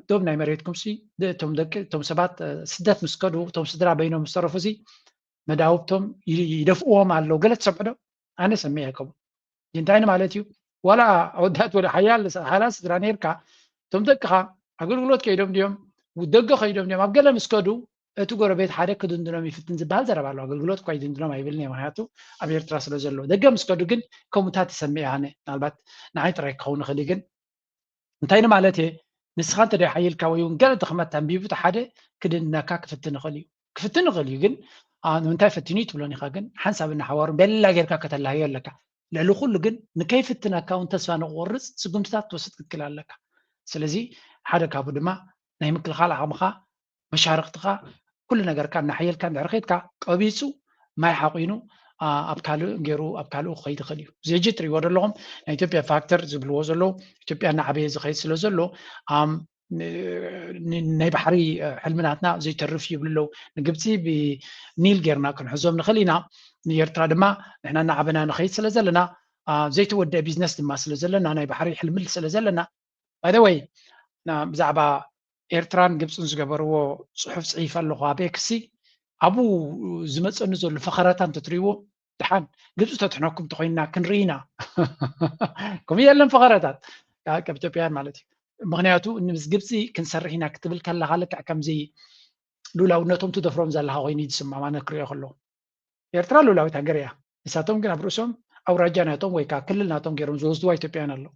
ዶብ ናይ መሬትኩምሲ እቶም ደቂ እቶም ሰባት ስደት ምስ ከዱ እቶም ስድራ በይኖም ዝተረፉሲ መዳውብቶም ይደፍእዎም ኣለዉ ገለ ትሰምዑ ዶ ኣነ ሰሚዐ ይከቡ እንታይ ማለት እዩ ዋላ ኣወዳት ወደ ሓያል ሓላል ስድራ ነርካ እቶም ደቅኻ ኣገልግሎት ከይዶም ድዮም ደገ ከይዶም ድዮም ኣብ ገለ ምስ ከዱ እቲ ጎረቤት ሓደ ክድንድኖም ይፍትን ዝበሃል ዘረባ ኣሎ ኣገልግሎት እኳ ይድንድኖም ኣይብልን እየ ምክንያቱ ኣብ ኤርትራ ስለ ዘሎ ደገ ምስ ከዱ ግን ከምኡታት ይሰምዕ ኣነ ምናልባት ንዓይ ጥራይ ክኸውን ይኽእል ግን እንታይ ንማለት እየ ንስኻ እንተ ሓይልካ ወይ እውን ገለ ድኽመት ኣንቢቡ እቲ ሓደ ክድንድነካ ክፍትን ይኽእል እዩ ክፍትን ይኽእል እዩ ግን ንምንታይ ፈቲኑ ትብሎን ኢኻ ግን ሓንሳብ እናሓዋሩ ቤላ ጌርካ ከተላህዮ ኣለካ ልዕሊ ኩሉ ግን ንከይፍትነካ እውን ተስፋ ንክቆርፅ ስጉምትታት ትወስድ ክትክእል ኣለካ ስለዚ ሓደ ካብኡ ድማ ናይ ምክልኻል ዓቕምኻ መሻርክትኻ ኩሉ ነገርካ እናሓየልካ እንድሕር ከድካ ቀቢፁ ማይ ሓቂኑ ኣብ ካልእ ገይሩ ኣብ ካልኡ ክኸይድ ይኽእል እዩ እዚ ሕጂ ትሪእዎ ዘለኹም ናይ ኢትዮጵያ ፋክተር ዝብልዎ ዘለዉ ኢትዮጵያ እናዓበየ ዝኸይድ ስለ ዘሎ ናይ ባሕሪ ሕልምናትና ዘይተርፍ ይብሉ ኣለዉ ንግብፂ ብኒል ጌርና ክንሕዞም ንኽእል ኢና ንኤርትራ ድማ ንሕና እናዓበና ንኸይድ ስለ ዘለና ዘይተወደአ ቢዝነስ ድማ ስለ ዘለና ናይ ባሕሪ ሕልሚ ስለ ዘለና ባይደወይ ብዛዕባ ኤርትራን ግብፅን ዝገበርዎ ፅሑፍ ፅሒፍ ኣለኹ ኣብ ኤክሲ ኣብኡ ዝመፀኒ ዘሎ ፈኸረታ እንተትሪእዎ ድሓን ግብፂ ተትሕነኩም ተኮይንና ክንርኢ ኢና ከምኡ የለን ፈኸረታት ካብ ኢትዮጵያን ማለት እዩ ምክንያቱ ምስ ግብፂ ክንሰርሕ ኢና ክትብል ከለካ ልክዕ ከምዚ ሉላውነቶም ትደፍሮም ዘለካ ኮይኑ እዩ ዝስማዕ ማለት ክሪኦ ከለኩ ኤርትራ ሉላዊት ሃገር እያ ንሳቶም ግን ኣብ ርእሶም ኣውራጃ ናቶም ወይ ከዓ ክልል ናቶም ገይሮም ዝወስድዋ ኢትዮጵያውያን ኣለዉ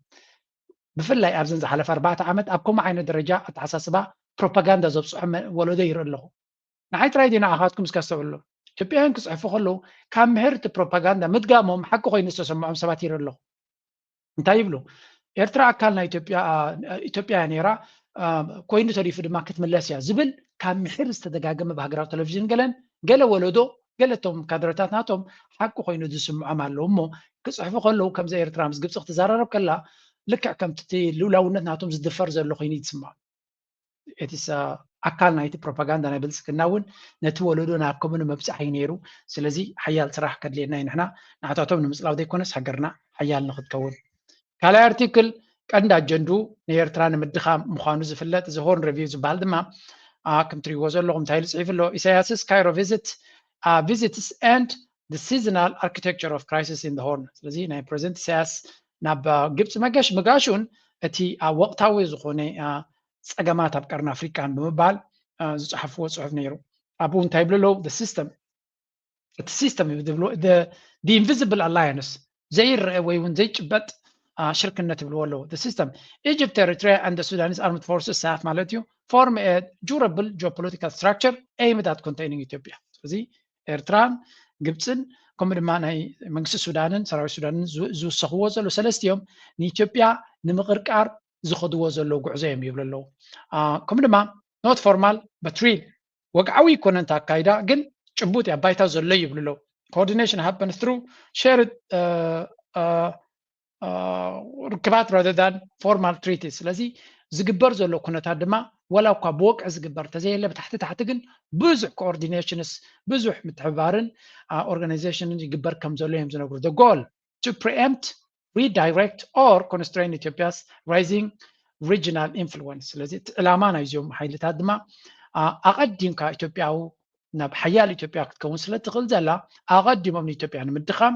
ብፍላይ ኣብዘን ዝሓለፈ ኣርባዕተ ዓመት ኣብ ከምኡ ዓይነት ደረጃ ኣተሓሳስባ ፕሮፓጋንዳ ዘብፅሖ ወለዶ ይርኢ ኣለኹ ንዓይ ጥራይ ዲና ኣኻትኩም እስከ ኣስተውዕሉ ኢትዮጵያውያን ክፅሕፉ ከለዉ ካብ ምሕርቲ ፕሮፓጋንዳ ምድጋሞም ሓቂ ኮይኑ ዝተሰምዖም ሰባት ይርኢ ኣለኹ እንታይ ይብሉ ኤርትራ ኣካል ናይ ኢትዮጵያ ኢትዮጵያ እያ ነይራ ኮይኑ ተሪፉ ድማ ክትምለስ እያ ዝብል ካብ ምሕር ዝተደጋገመ ብሃገራዊ ቴሌቪዥን ገለን ገለ ወለዶ ገለ እቶም ካድረታት ናቶም ሓቂ ኮይኑ ዝስምዖም ኣለዉ እሞ ክፅሕፉ ከለዉ ከምዚ ኤርትራ ምስ ግብፂ ክትዘራረብ ከላ ልክዕ ከምቲ ልውላውነት ናቶም ዝድፈር ዘሎ ኮይኑ ይስምዖም እቲ ኣካል ናይቲ ፕሮፓጋንዳ ናይ ብልፅግና እውን ነቲ ወለዶ ናብ ከምኡ ንምብፃሕ እዩ ነይሩ ስለዚ ሓያል ስራሕ ከድልየና እዩ ንሕና ንዓታቶም ንምፅላው ዘይኮነስ ሃገርና ሓያል ንክትከውን ካልኣይ ኣርቲክል ቀንዲ ኣጀንድኡ ንኤርትራ ንምድኻም ምዃኑ ዝፍለጥ እዚ ሆርን ሪቪው ዝበሃል ድማ ከም ትሪእዎ ዘለኹም እንታይ ኢሉ ፅሒፉ ኣሎ ኢሳያስስ ካይሮ ቪዚት visits and the seasonal architecture of crisis in the horn ስለዚ ናይ ፕሬዚደንት ኢሳያስ ናብ ግብፂ መገሽ ምጋሹን እቲ ወቅታዊ ዝኾነ ፀገማት ኣብ ቀርኒ ኣፍሪቃን ብምባል ዝፅሓፍዎ ፅሑፍ ነይሩ። ኣብኡ እንታይ ይብሉ ኣለዉ? The system እቲ system ዝብሉ the invisible alliance ዘይረአ ወይ እውን ዘይጭበጥ ሽርክነት ይብልዎ ኣለዉ። The system Egypt, Eritrea and the Sudanese armed forces, ሳፍ ማለት እዩ, form a durable geopolitical structure aimed at containing Ethiopia. ስለዚ ኤርትራን ግብፅን ከምኡ ድማ ናይ መንግስቲ ሱዳንን ሰራዊት ሱዳንን ዝውሰኽዎ ዘሎ ሰለስቲኦም ንኢትዮጵያ ንምቕርቃር ዝኸድዎ ዘለዉ ጉዕዞ እዮም ይብሉ ኣለዉ። ከምኡ ድማ not formal but real፣ ወግዓዊ ይኮነ እንተ ኣካይዳ ግን ጭቡጥ ኣብ ባይታ ዘሎ ይብሉ ኣለዉ። Coordination happens through shared ርክባት rather than formal treaties። ስለዚ ዝግበር ዘሎ ኩነታት ድማ ወላ እኳ ብወግዒ ዝግበር እንተዘየለ ብታሕቲ ታሕቲ ግን ብዙሕ coordinations፣ ብዙሕ ምትሕብባርን organizationን ይግበር ከም ዘሎ እዮም ዝነግሩ። The goal to preempt, redirect or constrain Ethiopia's rising regional influence። ስለዚ እቲ ዕላማ ናይዚኦም ሓይልታት ድማ ኣቐዲምካ ኢትዮጵያዊ ናብ ሓያል ኢትዮጵያ ክትከውን ስለ ትኽእል ዘላ ኣቐዲሞም ንኢትዮጵያ ንምድኻም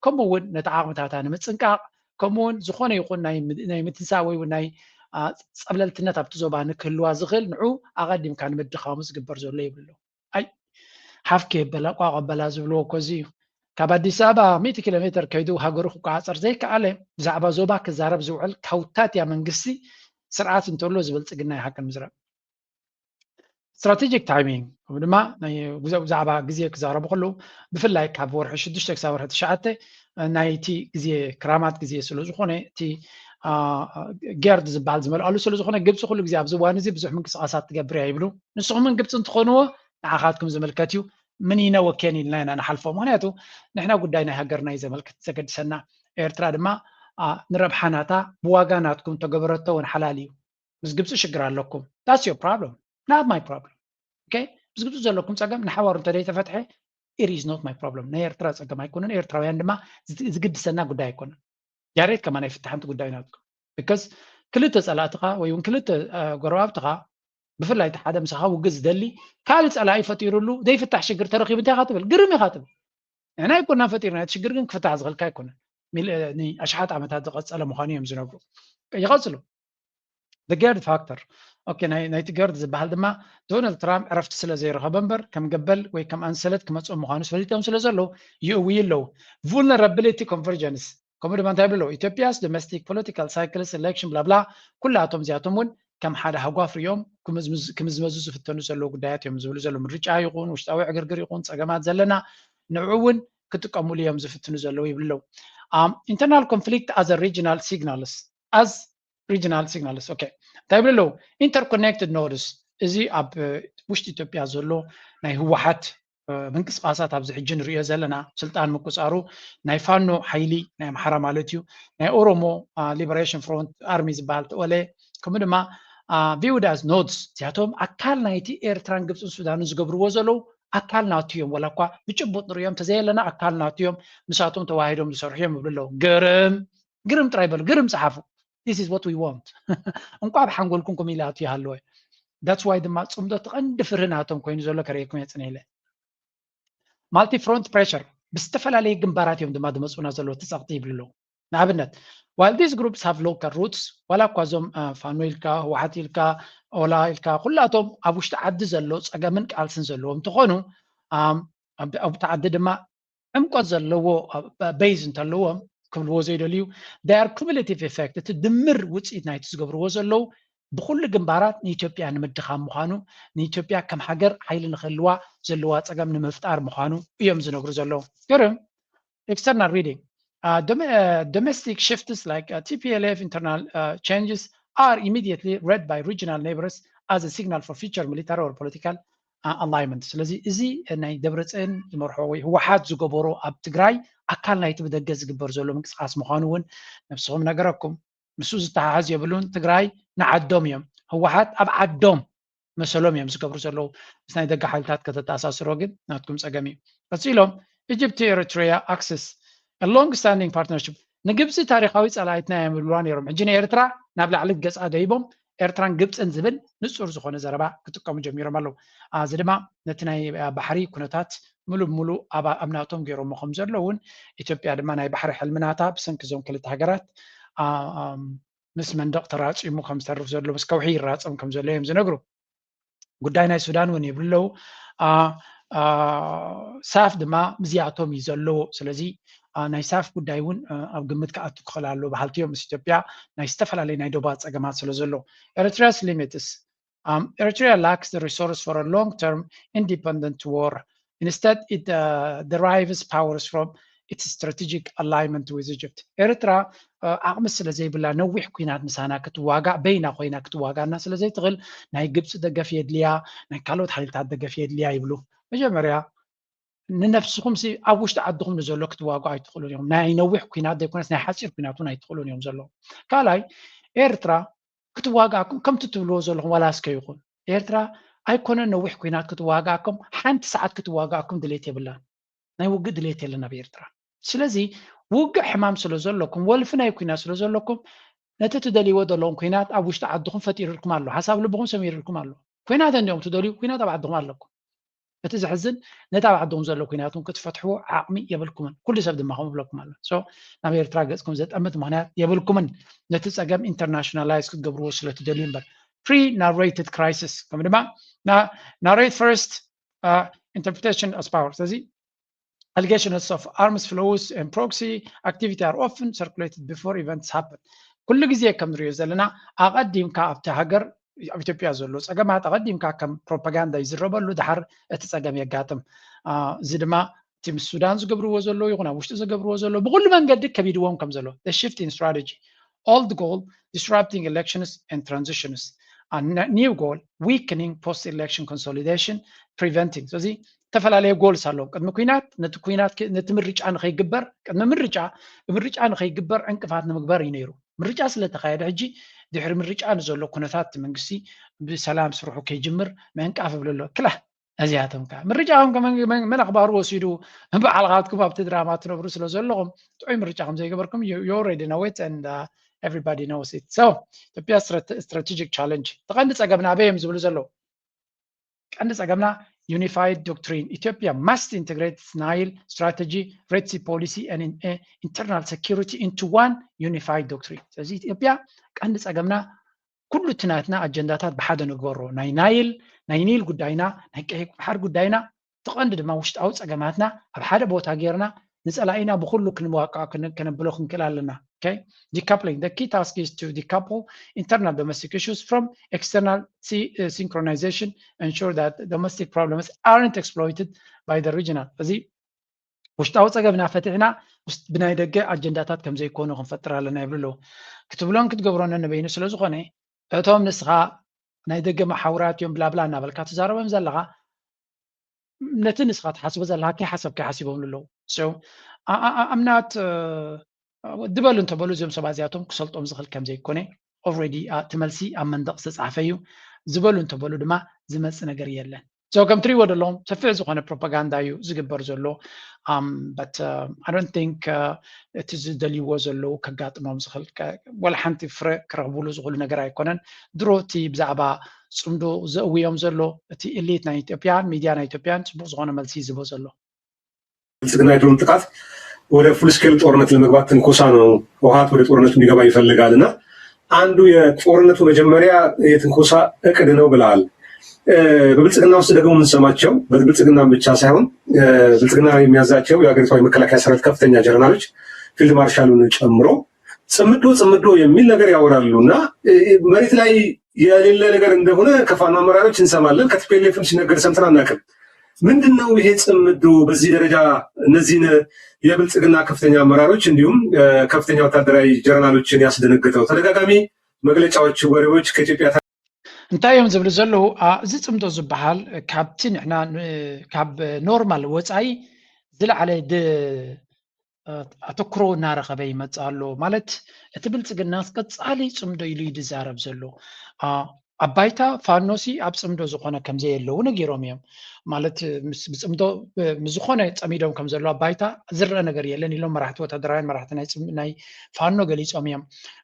ከምኡ እውን ነቲ ዓቕምታታ ንምፅንቃቕ ከምኡ እውን ዝኾነ ይኹን ናይ ምትንሳእ ወይ ናይ ፀብለልትነት ኣብቲ ዞባ ንክህልዋ ዝኽእል ንዑ ኣቐዲምካ ንምድኻሙ ዝግበር ዘሎ ይብሉ። ኣይ ሓፍኪ የበላ ቋቕ ኣበላ ዝብልዎ እኮ እዚ እዩ። ካብ ኣዲስ ኣበባ ሚእቲ ኪሎ ሜትር ከይዱ ሃገሩ ክቋፀር ዘይከኣለ ብዛዕባ ዞባ ክዛረብ ዝውዕል ካውታትያ መንግስቲ ስርዓት እንተሎ ዝብልፅግና ይሓቅን ምዝረብ። Strategic timing ከምኡ ድማ ብዛዕባ ግዜ ክዛረቡ ከለዉ ብፍላይ ካብ ወርሒ ሽዱሽተ ክሳብ ወርሒ ትሽዓተ ናይቲ ግዜ ክራማት ግዜ ስለ ዝኾነ እቲ ጌርድ ዝበሃል ዝመልኣሉ ስለ ዝኾነ ግብፂ ኩሉ ግዜ ኣብዚ እዋን እዚ ብዙሕ ምንቅስቃሳት ትገብር እያ ይብሉ። ንስኹም እውን ግብፂ እንትኾንዎ ንዓኻትኩም ዝምልከት እዩ። ምን ይነ ወኬን ኢልና ኢና ንሓልፎ። ምክንያቱ ንሕና ጉዳይ ናይ ሃገርና እዩ ዘመልክት ዘገድሰና። ኤርትራ ድማ ንረብሓ ናታ ብዋጋ ናትኩም ተገበረቶ እውን ሓላል እዩ። ምስ ግብፂ ሽግር ኣለኩም። That's your problem, not my problem. Okay? ምስ ግብፂ ዘለኩም ፀገም ንሓዋሩ እንተደይተፈትሐ it is not my problem። ናይ ኤርትራ ፀገም ኣይኮነን። ኤርትራውያን ድማ ዝግድሰና ጉዳይ ኣይኮነን። ያሬድ ከማን ኣይፍታሕንቲ ጉዳይ ናትኩም። Because ክልተ ፀላእትኻ ወይ እውን ክልተ ጎረባብትኻ ብፍላይ እቲ ሓደ ምሳኻ ውግእ ዝደሊ ካልእ ፀላኢ ፈጢሩሉ ዘይፍታሕ ሽግር ተረኺቡ እንታይ ኢኻ ትብል? ግርም ኢኻ ትብል። ንሕና ኣይኮና ፈጢርና እቲ ሽግር ግን ክፍታሕ ዝኽእልካ ኣይኮነን። ኣሽሓት ዓመታት ዝቐፀለ ምዃኑ እዮም ዝነግሩ። ይቐፅሉ። The Gerd factor. Okay፣ ናይቲ ገርድ ዝበሃል ድማ ዶናልድ ትራምፕ ዕረፍቲ ስለ ዘይረኸበ እምበር ከም ገበል ወይ ከም ኣንሰለት ክመፅኦም ምዃኑ ፈሊጦም ስለ ዘለዉ ይእውዩ ኣለዉ። Vulnerability convergence ከምኡ ድማ እንታይ ብሎ ኢትዮጵያስ domestic political cycles election ብላብላ ኩላቶም እዚኣቶም እውን ከም ሓደ ሃጓፍ ሪኦም ክምዝመዙ ዝፍተኑ ዘለዉ ጉዳያት እዮም ዝብሉ ዘለዉ። ምርጫ ይኹን ውሽጣዊ ዕግርግር ይኹን ፀገማት ዘለና ንዕኡ እውን ክጥቀሙሉ እዮም ዝፍትኑ ዘለዉ ይብሉ ኣለዉ። Internal conflict as a regional signals as regional signals okay እንታይ ይብሉ ኣለዉ? Interconnected nodes እዚ ኣብ ውሽጢ ኢትዮጵያ ዘሎ ናይ ህወሓት ምንቅስቃሳት ኣብዚ ሕጂ ንሪኦ ዘለና ስልጣን ምቁፃሩ ናይ ፋኖ ሓይሊ ናይ ኣምሓራ ማለት እዩ ናይ ኦሮሞ liberation front army ዝበሃል ተወለ ከምኡ ድማ viewed as nodes እዚኣቶም ኣካል ናይቲ ኤርትራን ግብፅን ሱዳንን ዝገብርዎ ዘለዉ ኣካል ናቱ እዮም። ወላ እኳ ብጭቡጥ ንሪኦም ተዘየለና ኣካል ናቱ እዮም። ምሳቶም ተዋሂዶም ዝሰርሑ እዮም ይብሉ ኣለዉ። ግርም ግርም ጥራይ በሉ፣ ግርም ፀሓፉ። This is what we want። እንቋ ኣብ ሓንጎልኩም ከምኡ ኢሉ ኣትዩ ይሃለወ። That's why ድማ ፅምዶ እቲ ቀንዲ ፍርሂ ናቶም ኮይኑ ዘሎ ከርእየኩም እየ ፅነ ኢለ። Multi front pressure ብዝተፈላለየ ግንባራት እዮም ድማ ዝመፁና ዘለዉ እቲ ፀቕጢ ይብሉ ኣለዉ። ንኣብነት while these groups have local roots ዋላ እኳ እዞም ፋኖ ኢልካ ህወሓት ኢልካ ኦላ ኢልካ ኩላቶም ኣብ ውሽጢ ዓዲ ዘሎ ፀገምን ቃልስን ዘለዎም እንትኾኑ ኣብቲ ዓዲ ድማ ዕምቆት ዘለዎ base እንተለዎም ክብልዎ ዘይደልዩ they are cumulative effect እቲ ድምር ውፅኢት ናይቲ ዝገብርዎ ዘለዉ ብኩሉ ግንባራት ንኢትዮጵያ ንምድኻም ምዃኑ ንኢትዮጵያ ከም ሃገር ሓይሊ ንክህልዋ ዘለዋ ፀገም ንምፍጣር ምዃኑ እዮም ዝነግሩ ዘለዉ። ግርም external reading domestic shifts like T P L F internal changes are immediately read by regional neighbors as a signal for future military or political alignment። ስለዚ እዚ ናይ ደብረፅዮን ዝመርሖ ወይ ህወሓት ዝገበሮ ኣብ ትግራይ ኣካል ናይቲ ብደገ ዝግበር ዘሎ ምንቅስቃስ ምዃኑ እውን ነብስኹም ነገረኩም። ምስኡ ዝተሓሓዝ የብሉን። ትግራይ ንዓዶም እዮም። ህወሓት ኣብ ዓዶም መሰሎም እዮም ዝገብሩ ዘለዉ። ምስ ናይ ደገ ሓይልታት ከተተኣሳስሮ ግን ናትኩም ፀገም እዩ። ቀፂሎም Egypt Eritrea axis long standing partnership ንግብፂ ታሪካዊ ፀላኢትና እዮም ይብልዋ ነይሮም። ሕጂ ንኤርትራ ናብ ላዕሊ ገፃ ደይቦም ኤርትራን ግብፅን ዝብል ንፁር ዝኾነ ዘረባ ክጥቀሙ ጀሚሮም ኣለዉ። እዚ ድማ ነቲ ናይ ባሕሪ ኩነታት ሙሉ ብሙሉ ኣብ ናቶም ገይሮሞ ከም ዘለውን ኢትዮጵያ ድማ ናይ ባሕሪ ሕልምናታ ብሰንኪ እዞም ክልተ ሃገራት ምስ መንደቕ ተራፂሙ ከም ዝተርፍ ዘሎ ምስ ከውሒ ይራፀም ከም ዘሎ እዮም ዝነግሩ። ጉዳይ ናይ ሱዳን እውን ይብሉ ኣለዉ። ሳፍ ድማ ምስዚኣቶም እዩ ዘለዎ። ስለዚ ናይ ሳፍ ጉዳይ እውን ኣብ ግምት ክኣቱ ክኽእል ኣለዎ በሃልቲ እዮም። ምስ ኢትዮጵያ ናይ ዝተፈላለዩ ናይ ዶባት ፀገማት ስለ ዘሎ ኤርትራስ ሊሚትስ Eritrea lacks the resource for a long-term independent war. Instead, it uh, derives powers from its strategic alignment with Egypt. ኤርትራ ዓቕሚ ስለ ዘይብላ ነዊሕ ኩናት ምሳና ክትዋጋእ በይና ኮይና ክትዋጋእና ስለ ዘይትኽእል ናይ ግብፂ ደገፍ የድልያ፣ ናይ ካልኦት ሓይልታት ደገፍ የድልያ ይብሉ። መጀመርያ ንነፍስኹም ኣብ ውሽጢ ዓድኹም ንዘሎ ክትዋግኡ ኣይትኽእሉን እዮም። ናይ ነዊሕ ኩናት ዘይኮነስ ናይ ሓፂር ኩናት እውን ኣይትኽእሉን እዮም ዘለዉ። ካልኣይ ኤርትራ ክትዋጋእኩም ከምቲ ትብልዎ ዘለኹም ዋላ እስከ ይኹን ኤርትራ ኣይኮነን ነዊሕ ኩናት ክትዋጋእኩም ሓንቲ ሰዓት ክትዋጋእኩም ድሌት የብላን። ናይ ውግእ ድሌት የለን ኣብ ኤርትራ። ስለዚ ውግእ ሕማም ስለ ዘለኩም ወልፊ ናይ ኩናት ስለ ዘለኩም ነቲ ትደልይዎ ዘለኹም ኩናት ኣብ ውሽጢ ዓድኹም ፈጢርልኩም ኣሎ። ሓሳብ ልብኹም ሰሚርልኩም ኣሎ። ኩናት እንዲኦም ትደልዩ ኩናት ኣብ ዓድኹም ኣለኩም። እቲ ዘሕዝን ነቲ ኣብ ዓድኹም ዘሎ ኩናት እውን ክትፈትሕዎ ዓቕሚ የብልኩምን። ኩሉ ሰብ ድማ ከምኡ ይብለኩም ኣሎ። So ናብ ኤርትራ ገፅኩም ዘጠምት ምኽንያት የብልኩምን። ነቲ ፀገም ኢንተርናሽናላይዝ ክትገብርዎ ስለ ትደልዩ እምበር። Pre-narrated crisis ከም ድማ narrate first interpretation as power። ስለዚ allegations of arms flows and proxy activity are often circulated before events happen። ኩሉ ግዜ ከም ንሪኦ ዘለና ኣቐዲምካ ኣብቲ ሃገር ኣብ ኢትዮጵያ ዘሎ ፀገማት ኣቐዲምካ ከም ፕሮፓጋንዳ ይዝረበሉ፣ ድሓር እቲ ፀገም የጋጥም። እዚ ድማ እቲ ምስ ሱዳን ዝገብርዎ ዘለዉ ይኹን ኣብ ውሽጢ ዝገብርዎ ዘለዉ ብኩሉ መንገዲ ከቢድዎም ከም ዘሎ the shift in strategy, old goal, disrupting elections and transitions, new goal, weakening post election consolidation, preventing. ስለዚ ዝተፈላለየ ጎልስ ኣለዎም። ቅድሚ ኩናት ነቲ ኩናት ነቲ ምርጫ ንኸይግበር ቅድሚ ምርጫ ምርጫ ንኸይግበር ዕንቅፋት ንምግባር እዩ ነይሩ። ምርጫ ስለተኻየደ ሕጂ ድሕሪ ምርጫ ንዘሎ ኩነታት እቲ መንግስቲ ብሰላም ስርሑ ከይጅምር ምዕንቃፍ ይብል ኣሎ። ክላ እዚኣቶም ከዓ ምርጫኹም መን ኣኽባሩ ወሲዱ በዓልኻትኩም ኣብቲ ድራማ ትነብሩ ስለ ዘለኹም ጥዑይ ምርጫ ከም ዘይገበርኩም you already know it and everybody knows it. So ኢትዮጵያ strategic challenge ተቐንዲ ፀገምና ኣበይ እዮም ዝብሉ ዘለዉ። ቀንዲ ፀገምና unified doctrine. Ethiopia must integrate Nile strategy, Red Sea policy and internal security into one unified doctrine. ስለዚ ኢትዮጵያ ቀንዲ ፀገምና ኩሉ እቲ ናትና ኣጀንዳታት ብሓደ ንግበሮ። ናይ ናይል ናይ ኒል ጉዳይና፣ ናይ ቀይ ባሕር ጉዳይና፣ እቲ ቀንዲ ድማ ውሽጣዊ ፀገማትና ኣብ ሓደ ቦታ ጌርና ንፀላኢና ብኩሉ ክንዋቃ ከነብሎ ክንክእል ኣለና። Okay? Decoupling. The key task is to decouple internal domestic issues from external synchronization, ensure that domestic problems aren't exploited by the regional. እዚ ውሽጣዊ ፀገምና ፈቲሕና ብናይ ደገ ኣጀንዳታት ከም ዘይኮኑ ክንፈጥር ኣለና ይብሉ ኣለዉ። ክትብሎን ክትገብሮን ነንበይኑ ስለ ዝኾነ እቶም ንስኻ ናይ ደገ መሓውራት እዮም ብላብላ እናበልካ ትዛረቦም ዘለኻ ነቲ ንስኻ ትሓስቦ ዘለኻ ከይሓሰብ ከይሓሲቦም ኣለዉ። I'm not ድበሉ እንተበሉ እዚኦም ሰባት እዚኣቶም ክሰልጦም ዝኽእል ከም ዘይኮነ already እቲ መልሲ ኣብ መንደቕ ዝተፃሕፈ እዩ። ዝበሉ እንተበሉ ድማ ዝመፅእ ነገር የለን። So ከም ትሪእዎ ዘለኹም ሰፊሕ ዝኾነ ፕሮፓጋንዳ እዩ ዝግበር ዘሎ። But I don't think እቲ ዝደልይዎ ዘለዉ ከጋጥሞም ዝኽእል ወላ ሓንቲ ፍረ ክረኽብሉ ዝኽእሉ ነገር ኣይኮነን። ድሮ እቲ ብዛዕባ ፅምዶ ዘእውዮም ዘሎ እቲ ኢሊት ናይ ኢትዮጵያን ሚድያ ናይ ኢትዮጵያን ፅቡቅ ዝኾነ መልሲ ይዝቦ ዘሎ። ብልጽግና የድሮን ጥቃት ወደ full scale ጦርነት ለመግባት ትንኮሳ ነው። ህወሓት ወደ ጦርነቱ እንዲገባ ይፈልጋል እና አንዱ የጦርነቱ መጀመሪያ የትንኮሳ እቅድ ነው ብለዋል። በብልጽግና ውስጥ ደግሞ የምንሰማቸው በብልጽግና ብቻ ሳይሆን ብልጽግና የሚያዛቸው የሀገሪቷ የመከላከያ ሰራዊት ከፍተኛ ጀነራሎች ፊልድ ማርሻሉን ጨምሮ ጽምዶ ጽምዶ የሚል ነገር ያወራሉ እና መሬት ላይ የሌለ ነገር እንደሆነ ከፋኖ አመራሮች እንሰማለን። ከቲፒኤልኤፍም ሲነገር ሰምተን አናውቅም። ምንድን ነው ይሄ ጽምዶ በዚህ ደረጃ እነዚህን የብልጽግና ከፍተኛ አመራሮች እንዲሁም ከፍተኛ ወታደራዊ ጀነራሎችን ያስደነገጠው? ተደጋጋሚ መግለጫዎች፣ ወሬዎች ከኢትዮጵያ እንታይ እዮም ዝብሉ ዘለዉ? እዚ ጽምዶ ዝበሃል ካብቲ ንሕና ካብ ኖርማል ወፃኢ ዝለዓለ ኣተኩሮ እናረኸበ ይመፅእ ኣሎ። ማለት እቲ ብልፅግና ቀፃሊ ጽምዶ ኢሉ እዩ ዝዛረብ ዘሎ። ኣብ ባይታ ፋኖሲ ኣብ ፅምዶ ዝኾነ ከምዘየለዉ ነጊሮም እዮም። ማለት ምስ ብፅምዶ ብ- ምስ ዝኾነ ፀሚዶም ከም ዘለዉ ኣብ ባይታ ዝረአ ነገር የለን ኢሎም መራሕቲ ወታደራውያን፣ መራሕቲ ናይ ፅም- ናይ ፋኖ ገሊፆም እዮም።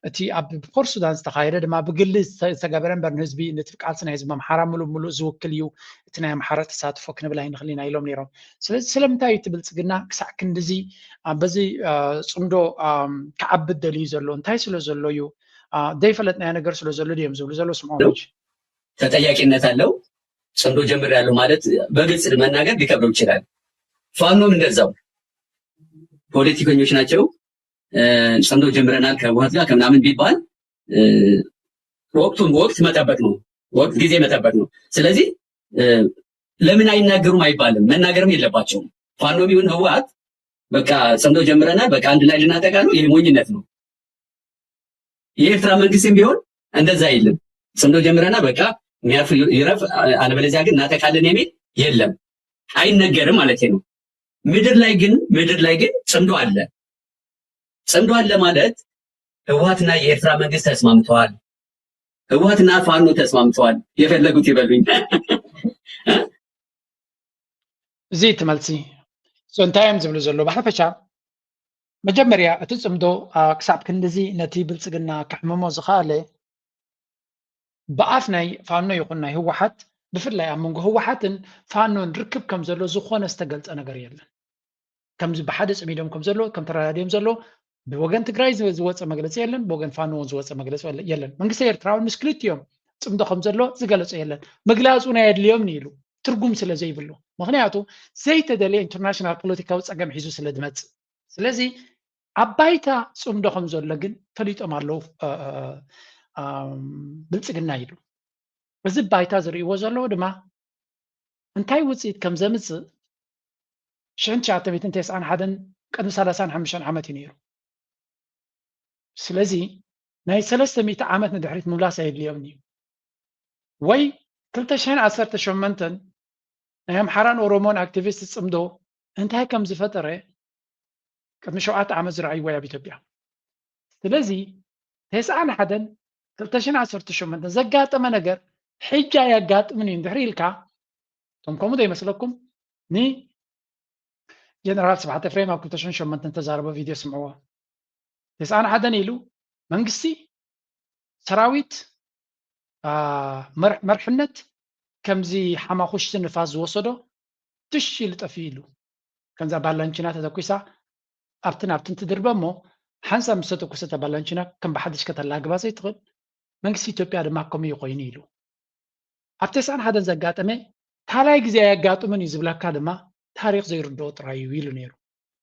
እቲ ኣብ ፖርት ሱዳን ዝተኻየደ ድማ ብግሊ ዝተ- ዝተገበረ እምበር ንህዝቢ፣ ነቲ ቃልሲ ናይ ህዝቢ ኣምሓራ ምሉእ ብምሉእ ዝውክል እዩ፣ እቲ ናይ ኣምሓራ ተሳትፎ ክንብል ኣይንኽእል ኢና ኢሎም ነይሮም። ስለዚ ስለምንታይ እዩ እቲ ብልፅግና ክሳዕ ክንድዚ ኣብ በዚ አ፣ ፅምዶ አ፣ ክዓቢ ደልዩ ዘሎ? እንታይ ስለ ዘሎ እዩ? አ፣ ዘይፈለጥናዮ ነገር ስለ ዘሎ ድዮም ዝብሉ ዘለዉ? ስምዖኖች። ተጠያቂነት አለው። ጽምዶ ጀምሬያለሁ ማለት በግልጽ መናገር ሊከብደው ይችላል። ፋኖም እንደዛው ፖለቲከኞች ናቸው። እ፣ ጽምዶ ጀምረናል ከህወሓት ጋር ከምናምን ቢባል፣ እ፣ ወቅቱን ወቅት መጠበቅ ነው፣ ወቅት ጊዜ መጠበቅ ነው። ስለዚህ እ፣ ለምን አይናገሩም አይባልም፣ መናገርም የለባቸውም። ፋኖም ይሁን ህወሓት በቃ ጽምዶ ጀምረናል፣ በቃ አንድ ላይ ልናጠቃ ነው፣ ይሄ ሞኝነት ነው። የኤርትራ መንግስትም ቢሆን እንደዛ የለም። ጽምዶ ጀምረናል፣ በቃ የሚያርፍ ይረፍ፣ አለበለዚያ ግን እናጠቃለን የሚል የለም፣ አይነገርም ማለት ነው። ምድር ላይ ግን ምድር ላይ ግን ጽምዶ አለ። ጽምዶ አለ ማለት ህወሓትና የኤርትራ መንግስት ተስማምተዋል፣ ህወሓትና ፋኖ ተስማምተዋል። የፈለጉት ይበሉኝ። እዚ እቲ መልሲ። So እንታይ እዮም ዝብሉ ዘለዉ? ብሓፈሻ መጀመርያ እቲ ጽምዶ አ፣ ክሳብ ክንድዚ ነቲ ብልጽግና ከሕምሞ ዝኸኣለ ብኣፍ ናይ ፋኖ ይኹን ናይ ህወሓት፣ ብፍላይ ኣብ መንጎ ህወሓትን ፋኖን ርክብ ከም ዘሎ ዝኾነ ዝተገልጸ ነገር የለን። ከምዚ ብሓደ ጽሚዶም ከም ዘሎ፣ ከም ተረዳዲኦም ዘሎ፣ ብወገን ትግራይ ዝወ- ዝወጸ መግለጺ የለን፣ ብወገን ፋኖ እውን ዝወጸ መግለጺ የለ- የለን። መንግስቲ ኤርትራ እውን ምስ ክልቲኦም ጽምዶ ከም ዘሎ ዝገለጾ የለን። ምግላጹ ናይ ኣድልዮም ኢሉ ትርጉም ስለ ዘይብሉ፣ ምኽንያቱ ዘይተደለየ ኢንተርናሽናል ፖለቲካዊ ጸገም ሒዙ ስለ ዝመጽእ። ስለዚ ኣብ ባይታ ጽምዶ ከም ዘሎ ግን ፈሊጦም ኣለዉ። እ፣ እ፣ እ፣ ኣም፣ ብልጽግና ኢሉ እዚ ባይታ ዝርእይዎ ዘለዉ ድማ እንታይ ውፅኢት ከም ዘምፅእ ሽሕን ትሽዓተ ሚእትን ተስዓን ሓደን ቅድሚ ሰላሳን ሓሙሽተን ዓመት እዩ ነይሩ። ስለዚ ናይ ሰለስተ ሚእቲ ዓመት ንድሕሪት ምምላስ ኣየድልዮምን እዩ። ወይ ክልተ ሽሕን ዓሰርተ ሸሞንተን ናይ ኣምሓራን ኦሮሞን ኣክቲቪስት ፅምዶ እንታይ ከም ዝፈጠረ ቅድሚ ሸውዓተ ዓመት ዝረኣይዎ ኣብ ኢትዮጵያ። ስለዚ ተስዓን ሓደን ክልተ ሽሕን ዓሰርተ ሸሞንተን ዘጋጠመ ነገር ሕጂ ኣየጋጥምን እዩ እንድሕር ኢልካ፣ እቶም ከምኡ ዘይመስለኩም ንጀነራል ስብሓት ኤፍሬም ኣብ ክልተ ሽሕን ሸሞንተን ተዛረቦ ቪድዮ ስምዕዎ። ተስዓን ሓደን ኢሉ መንግስቲ ሰራዊት አ፣ መር- መርሕነት ከምዚ ሓማኹሽቲ ንፋስ ዝወሰዶ ትሽ ኢሉ ጠፊኡ ኢሉ። ከምዛ ባላንቺና ተተኩሳ ኣብትን ኣብትን ትድርበ እሞ ሓንሳብ ምስ ተተኩሰት ባላንቺና ከም ብሓድሽ ከተላግባ ዘይትኽእል መንግስቲ ኢትዮጵያ ድማ ከምኡ እዩ ኮይኑ ኢሉ። ኣብ ተስዓን ሓደን ዘጋጠመ ካልኣይ ግዜ ኣየጋጥምን እዩ ዝብለካ ድማ ታሪክ ዘይርድኦ ጥራይ እዩ ኢሉ ነይሩ።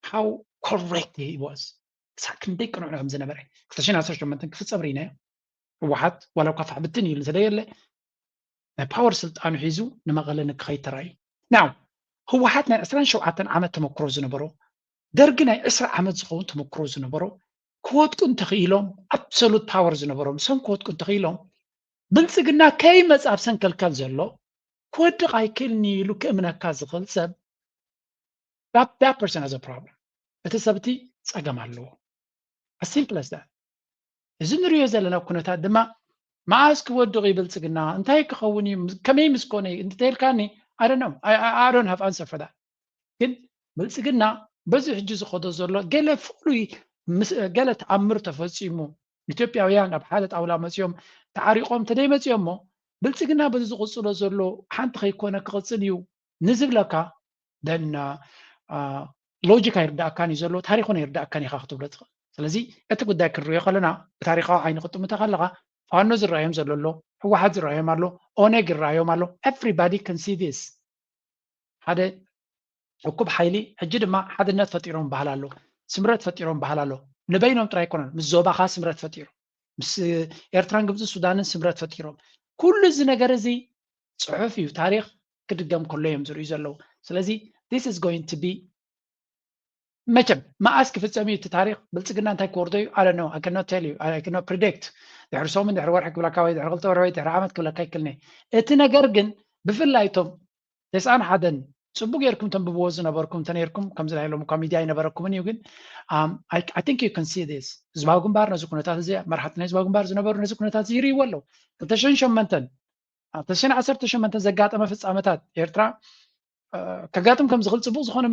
How correct he was። ክሳብ ክንደይ ቅኑዕ ከም ዝነበረ ክልተ ሽሕን ዓሰርተ ሸሞንተን ክፍጸም ርኢናዮ። ህወሓት ዋላ እኳ ፋሕ ብትን ኢሉ እንተደየለ ናይ ፓወር ስልጣኑ ሒዙ ንመቐለ ንክኸይድ ተራእዩ። ናው ህወሓት ናይ ዕስራን ሸውዓተን ዓመት ተመክሮ ዝነበሮ፣ ደርጊ ናይ ዕስራ ዓመት ዝኸውን ተመክሮ ዝነበሮ፣ ክወድቁ እንተኽኢሎም፣ ኣብሶሉት ፓወር ዝነበሮም ሰም ክወድቁ እንተኽኢሎም፣ ብልጽግና ከይመጽእ ኣብ ሰንከልከል ዘሎ ክወድቕ ኣይክእልን እዩ ኢሉ ክእምነካ ዝኽእል ሰብ that person has a problem። እቲ ሰብ እቲ ጸገም ኣለዎ። As simple as that። እዚ ንሪኦ ዘለና ኩነታት ድማ መዓስ ክወድቕ እዩ ብልጽግና፣ እንታይ ክኸውን እዩ፣ ከመይ ምስ ኮነ እዩ እንተተልካኒ፣ I don't know. I, I, I don't have answer for that። ግን ብልጽግና በዚ ሕጂ ዝኸዶ ዘሎ ገለ ፍሉይ ምስ- ገለ ተኣምር ተፈጺሙ ኢትዮጵያውያን ኣብ ሓደ ጣውላ መጺኦም ተዓሪቖም ተደይመጺኦም እሞ ብልጽግና በዚ ዝቕጽሎ ዘሎ ሓንቲ ከይኮነ ክቕጽል እዩ ንዝብለካ then ሎጂክ ኣይርዳእካን እዩ ዘሎ፣ ታሪክ እውን ኣይርዳእካን ኢኻ ክትብሎ ትኽእል። ስለዚ እቲ ጉዳይ ክንሪኦ ከለና ብታሪካዊ ዓይኒ ክጥምቶ ከለካ ፋኖ ዝረኣዮም ዘሎ ኣሎ፣ ህወሓት ዝረኣዮም ኣሎ፣ ኦነግ ይረኣዮም ኣሎ። Everybody can see this። ሓደ እኩብ ሓይሊ ሕጂ ድማ ሓድነት ፈጢሮም በሃል ኣሎ፣ ስምረት ፈጢሮም በሃል ኣሎ። ንበይኖም ጥራይ ኣይኮነን፣ ምስ ዞባኻ ስምረት ፈጢሮም፣ ምስ ኤርትራን ግብፂ ሱዳንን ስምረት ፈጢሮም። ኩሉ እዚ ነገር እዚ ፅሑፍ እዩ፣ ታሪክ ክድገም ከሎ እዮም ዝርእዩ ዘለዉ። ስለዚ this is going to be መቸም መኣስ ክፍፀም እዩ እቲ ታሪክ፣ ብልፅግና እንታይ ክወርዶ እዩ? I don't know, I cannot tell you, I cannot predict። ድሕሪ ሰሙን፣ ድሕሪ ወርሒ ክብለካ ወይ ድሕሪ ክልተ ወርሒ ወይ ድሕሪ ዓመት ክብለካ ይክልኒ። እቲ ነገር ግን ብፍላይ እቶም ተስዓን ሓደን ፅቡቅ ጌርኩም ተንብብዎ ዝነበርኩም እንተነይርኩም ከምዚ ናይ ሎም እኳ ሚድያ ኣይነበረኩምን እዩ፣ ግን um, I, I think you can see this። ህዝባዊ ግንባር ነዚ ኩነታት እዚ፣ መራሕቲ ናይ ህዝባዊ ግንባር ዝነበሩ ነዚ ኩነታት እዚ ይርእይዎ ኣለዉ። ክልተ ሽሕን ሸሞንተን ኣብ ተሽዓን ዓሰርተ ሸሞንተን ዘጋጠመ ፍጻመታት ኤርትራ ከጋጥም ከም ዝኽእል ጽቡቕ ዝኾነ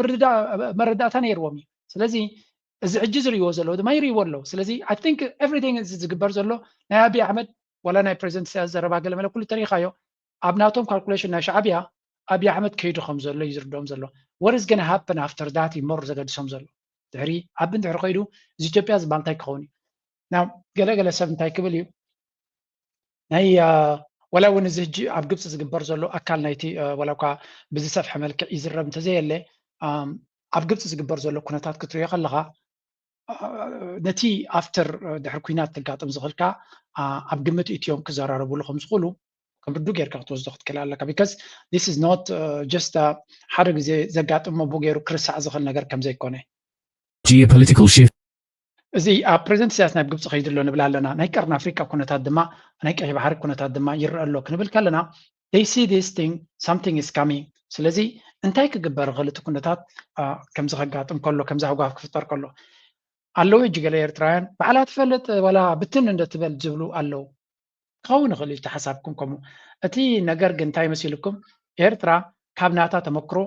መረዳእታ ነይርዎም እዩ። ስለዚ እዚ ሕጂ ዝርእይዎ ዘለዉ ድማ ይርእይዎ ኣለዉ። ስለዚ I think everything እዚ ዝግበር ዘሎ ናይ ኣብይ ኣሕመድ ዋላ ናይ ፕሬዚደንት ኢሳያስ ዘረባ ገለመለ ኩሉ ተሪኻዮ ኣብ ናቶም ካልኩሌሽን ናይ ሻዕብያ ኣብይ ኣሕመድ ከይዱ ከም ዘሎ እዩ ዝርድኦም ዘሎ። What is gonna happen after that እዩ more ዘገድሶም ዘሎ። ድሕሪ ኣብ ድሕሪ ከይዱ እዚ ኢትዮጵያ ዝበሃል እንታይ ክኸውን እዩ? ናው ገለገለ ሰብ እንታይ ክብል እዩ ናይ ዋላ እውን እዚ ሕጂ ኣብ ግብፂ ዝግበር ዘሎ ኣካል ናይቲ ዋላ እኳ ብዝሰፍሐ መልክዕ ይዝረብ እንተዘየለ ኣብ ግብፂ ዝግበር ዘሎ ኩነታት ክትሪኦ ከለካ ነቲ ኣፍተር ድሕሪ ኩናት ክጋጥም ዝኽእልካ ኣብ ግምት እትዮም ክዘራረብሉ ከም ዝኽእሉ ከም ርዱ ጌርካ ክትወስዶ ክትክእል ኣለካ because this is not just ሓደ ግዜ ዘጋጥም ቡ ገይሩ ክርሳዕ ዝኽእል ነገር ከም ዘይኮነ geopolitical shift እዚ ኣብ ፕሬዚደንት ኢሳያስ ናብ ግብፂ ከይዱ ኣሎ ንብል ኣለና ናይ ቀርኒ ኣፍሪቃ ኩነታት ድማ ናይ ቀይሕ ባሕሪ ኩነታት ድማ ይረአ ኣሎ ክንብል ከለና they see this thing something is coming ስለዚ እንታይ ክግበር ይኽእል እቲ ኩነታት ከምዚ ከጋጥም ከሎ ከምዚ ሃጓፍ ክፍጠር ከሎ ኣለዉ ሕጂ ገለ ኤርትራውያን ባዕላ ትፈልጥ ዋላ ብትን እንደ ትበል ዝብሉ ኣለዉ ክኸውን ይኽእል እዩ ሓሳብኩም ከምኡ እቲ ነገር ግን እንታይ መሲልኩም ኤርትራ ካብ ናታ ተመክሮ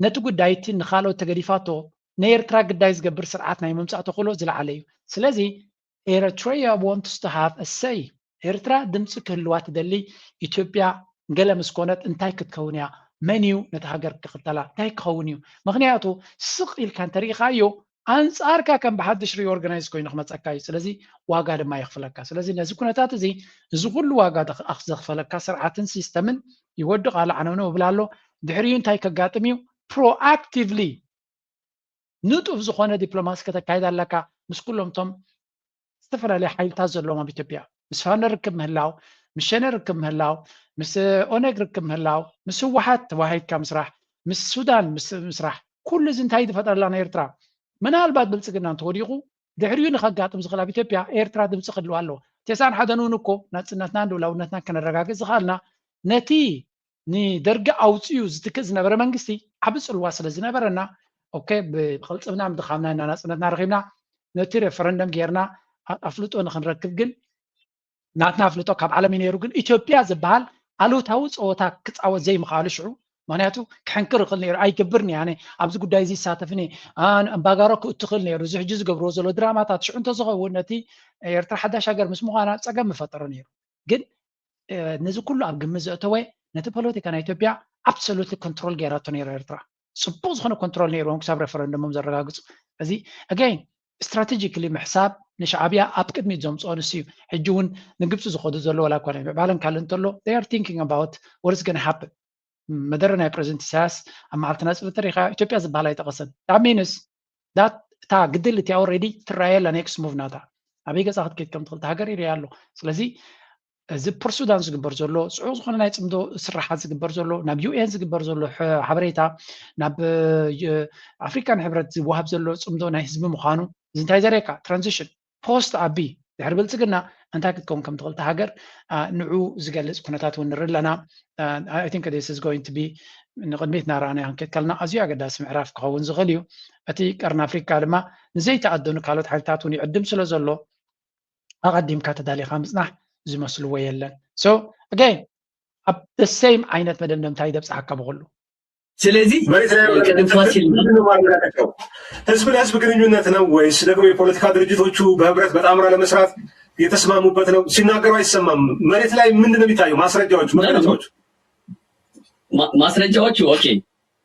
ነቲ ጉዳይቲ ንካልኦት ተገዲፋቶ ንኤርትራ ግዳይ ዝገብር ስርዓት ናይ ምምፃእ ተኽእሎ ዝለዓለ እዩ ስለዚ Eritrea wants to have a say ኤርትራ ድምፂ ክህልዋ ትደሊ ኢትዮጵያ ገለ ምስ ኮነት እንታይ ክትከውን እያ መን እዩ ነቲ ሃገር ክኽተላ እንታይ ክኸውን እዩ ምክንያቱ ስቕ ኢልካ እንተሪኢኻዮ ኣንፃርካ ከም ብሓድሽ reorganize ኮይኑ ክመፀካ እዩ ስለዚ ዋጋ ድማ የኽፍለካ ስለዚ ነዚ ኩነታት እዚ እዚ ኩሉ ዋጋ ዘኽፈለካ ስርዓትን ሲስተምን ይወድቕ ኣሎ ዓነውነው ይብል ኣሎ ድሕሪኡ እንታይ ከጋጥም እዩ proactively ንጡፍ ዝኾነ ዲፕሎማሲ ከተካይድ ኣለካ ምስ ኩሎም እቶም ዝተፈላለዩ ሓይልታት ዘለዎም ኣብ ኢትዮጵያ ምስ ፋኖ ርክብ ምህላው ምስ ሸነ ርክብ ምህላው ምስ ኦነግ ርክብ ምህላው ምስ ህወሓት ተዋሂድካ ምስራሕ ምስ ሱዳን ምስራሕ ኩሉ እዚ እንታይ ዝፈጥረላ ናይ ኤርትራ ምናልባት ብልፅግና እንተወዲቑ ድሕሪኡ ንኸጋጥም ዝኽእል ኣብ ኢትዮጵያ ኤርትራ ድምፂ ክህልዋ ኣለዎ ተስዓን ሓደን እውን እኮ ናፅነትናን ልውላውነትናን ከነረጋግፅ ዝኽኣልና ነቲ ንደርጊ ኣውፅኡ ዝትክእ ዝነበረ መንግስቲ ዓቢ ፅልዋ ስለ ዝነበረና ኦኬ ብቅልፅምና ምድኻምና እና ናፅነትና ረኺብና ነቲ ሬፈረንደም ጌርና ኣፍልጦ ንክንረክብ ግን ናትና ኣፍልጦ ካብ ዓለም እዩ ነይሩ ግን ኢትዮጵያ ዝበሃል ኣሉታዊ ፀወታ ክፃወት ዘይምኽኣሉ ሽዑ ምክንያቱ ክሕንክር ይኽእል ነይሩ ኣይገብርን እየ ኣነ ኣብዚ ጉዳይ እዚ ይሳተፍን እየ እምባጋሮ ክእቱ ክእል ነይሩ እዚ ሕጂ ዝገብርዎ ዘሎ ድራማታት ሽዑ እንተዝኸውን ነቲ ኤርትራ ሓዳሽ ሃገር ምስ ምዃና ፀገም ምፈጠረ ነይሩ ግን ነዚ ኩሉ ኣብ ግምት ዘእተወ ነቲ ፖለቲካ ናይ ኢትዮጵያ absolutely control ገይራቶ ነይራ ኤርትራ ፅቡቅ ዝኾነ control ነይርዎም ክሳብ referendum ኦም ዘረጋግፁ እዚ again strategically ምሕሳብ ንሻዕብያ ኣብ ቅድሚት ዘምፅኦ ንሱ እዩ ሕጂ እውን ንግብፂ ዝኸዱ ዘሎ ዋላ እኳ ናይ ምዕባለን ካልእ እንተሎ they are thinking about what is gonna happen መደረ ናይ ፕሬዚደንት ኢሳያስ ኣብ መዓልቲ ናፅነት ተሪኻ ኢትዮጵያ ዝበሃል ኣይጠቐሰን that means that እታ ግድል እቲኣ already ትረኣየ ኣላ next move ናታ ኣበይ ገፃ ክትከይድ ከም ትኽእል ሃገር ይርያ ኣሎ ስለዚ እዚ ፕርሱዳን ዝግበር ዘሎ ፅዑቅ ዝኾነ ናይ ፅምዶ ስራሓት ዝግበር ዘሎ ናብ ዩኤን ዝግበር ዘሎ ሓበሬታ ናብ ኣፍሪካን ሕብረት ዝወሃብ ዘሎ ፅምዶ ናይ ህዝቢ ምዃኑ እዚ እንታይ ዘርእየካ transition post ኣቢ ድሕሪ ብልፅግና እንታይ ክትከውን ከም ትኽእል ሃገር ንዑ ዝገልፅ ኩነታት እውን ንርኢ ኣለና I think this is going to be ንቅድሚት እናረኣና ክንከይድ ከለና ኣዝዩ ኣገዳሲ ምዕራፍ ክኸውን ዝኽእል እዩ እቲ ቀርኒ ኣፍሪካ ድማ ንዘይተኣደኑ ካልኦት ሓይልታት እውን ይዕድም ስለ ዘሎ ኣቐዲምካ ተዳሊኻ ምፅናሕ ዝመስልዎ የለን so again ኣብ the same ዓይነት መደምደምታ ይደብፅሓካ ብኩሉ ስለዚ ቅድም ፋሲል ህዝብ ለህዝብ ግንኙነት ነው ወይስ ደግሞ የፖለቲካ ድርጅቶቹ በህብረት በጣምራ ለመስራት የተስማሙበት ነው? ሲናገሩ አይሰማም። መሬት ላይ ምንድን ነው የሚታየው? ማስረጃዎች፣ መገለጫዎች። ማስረጃዎቹ okay፣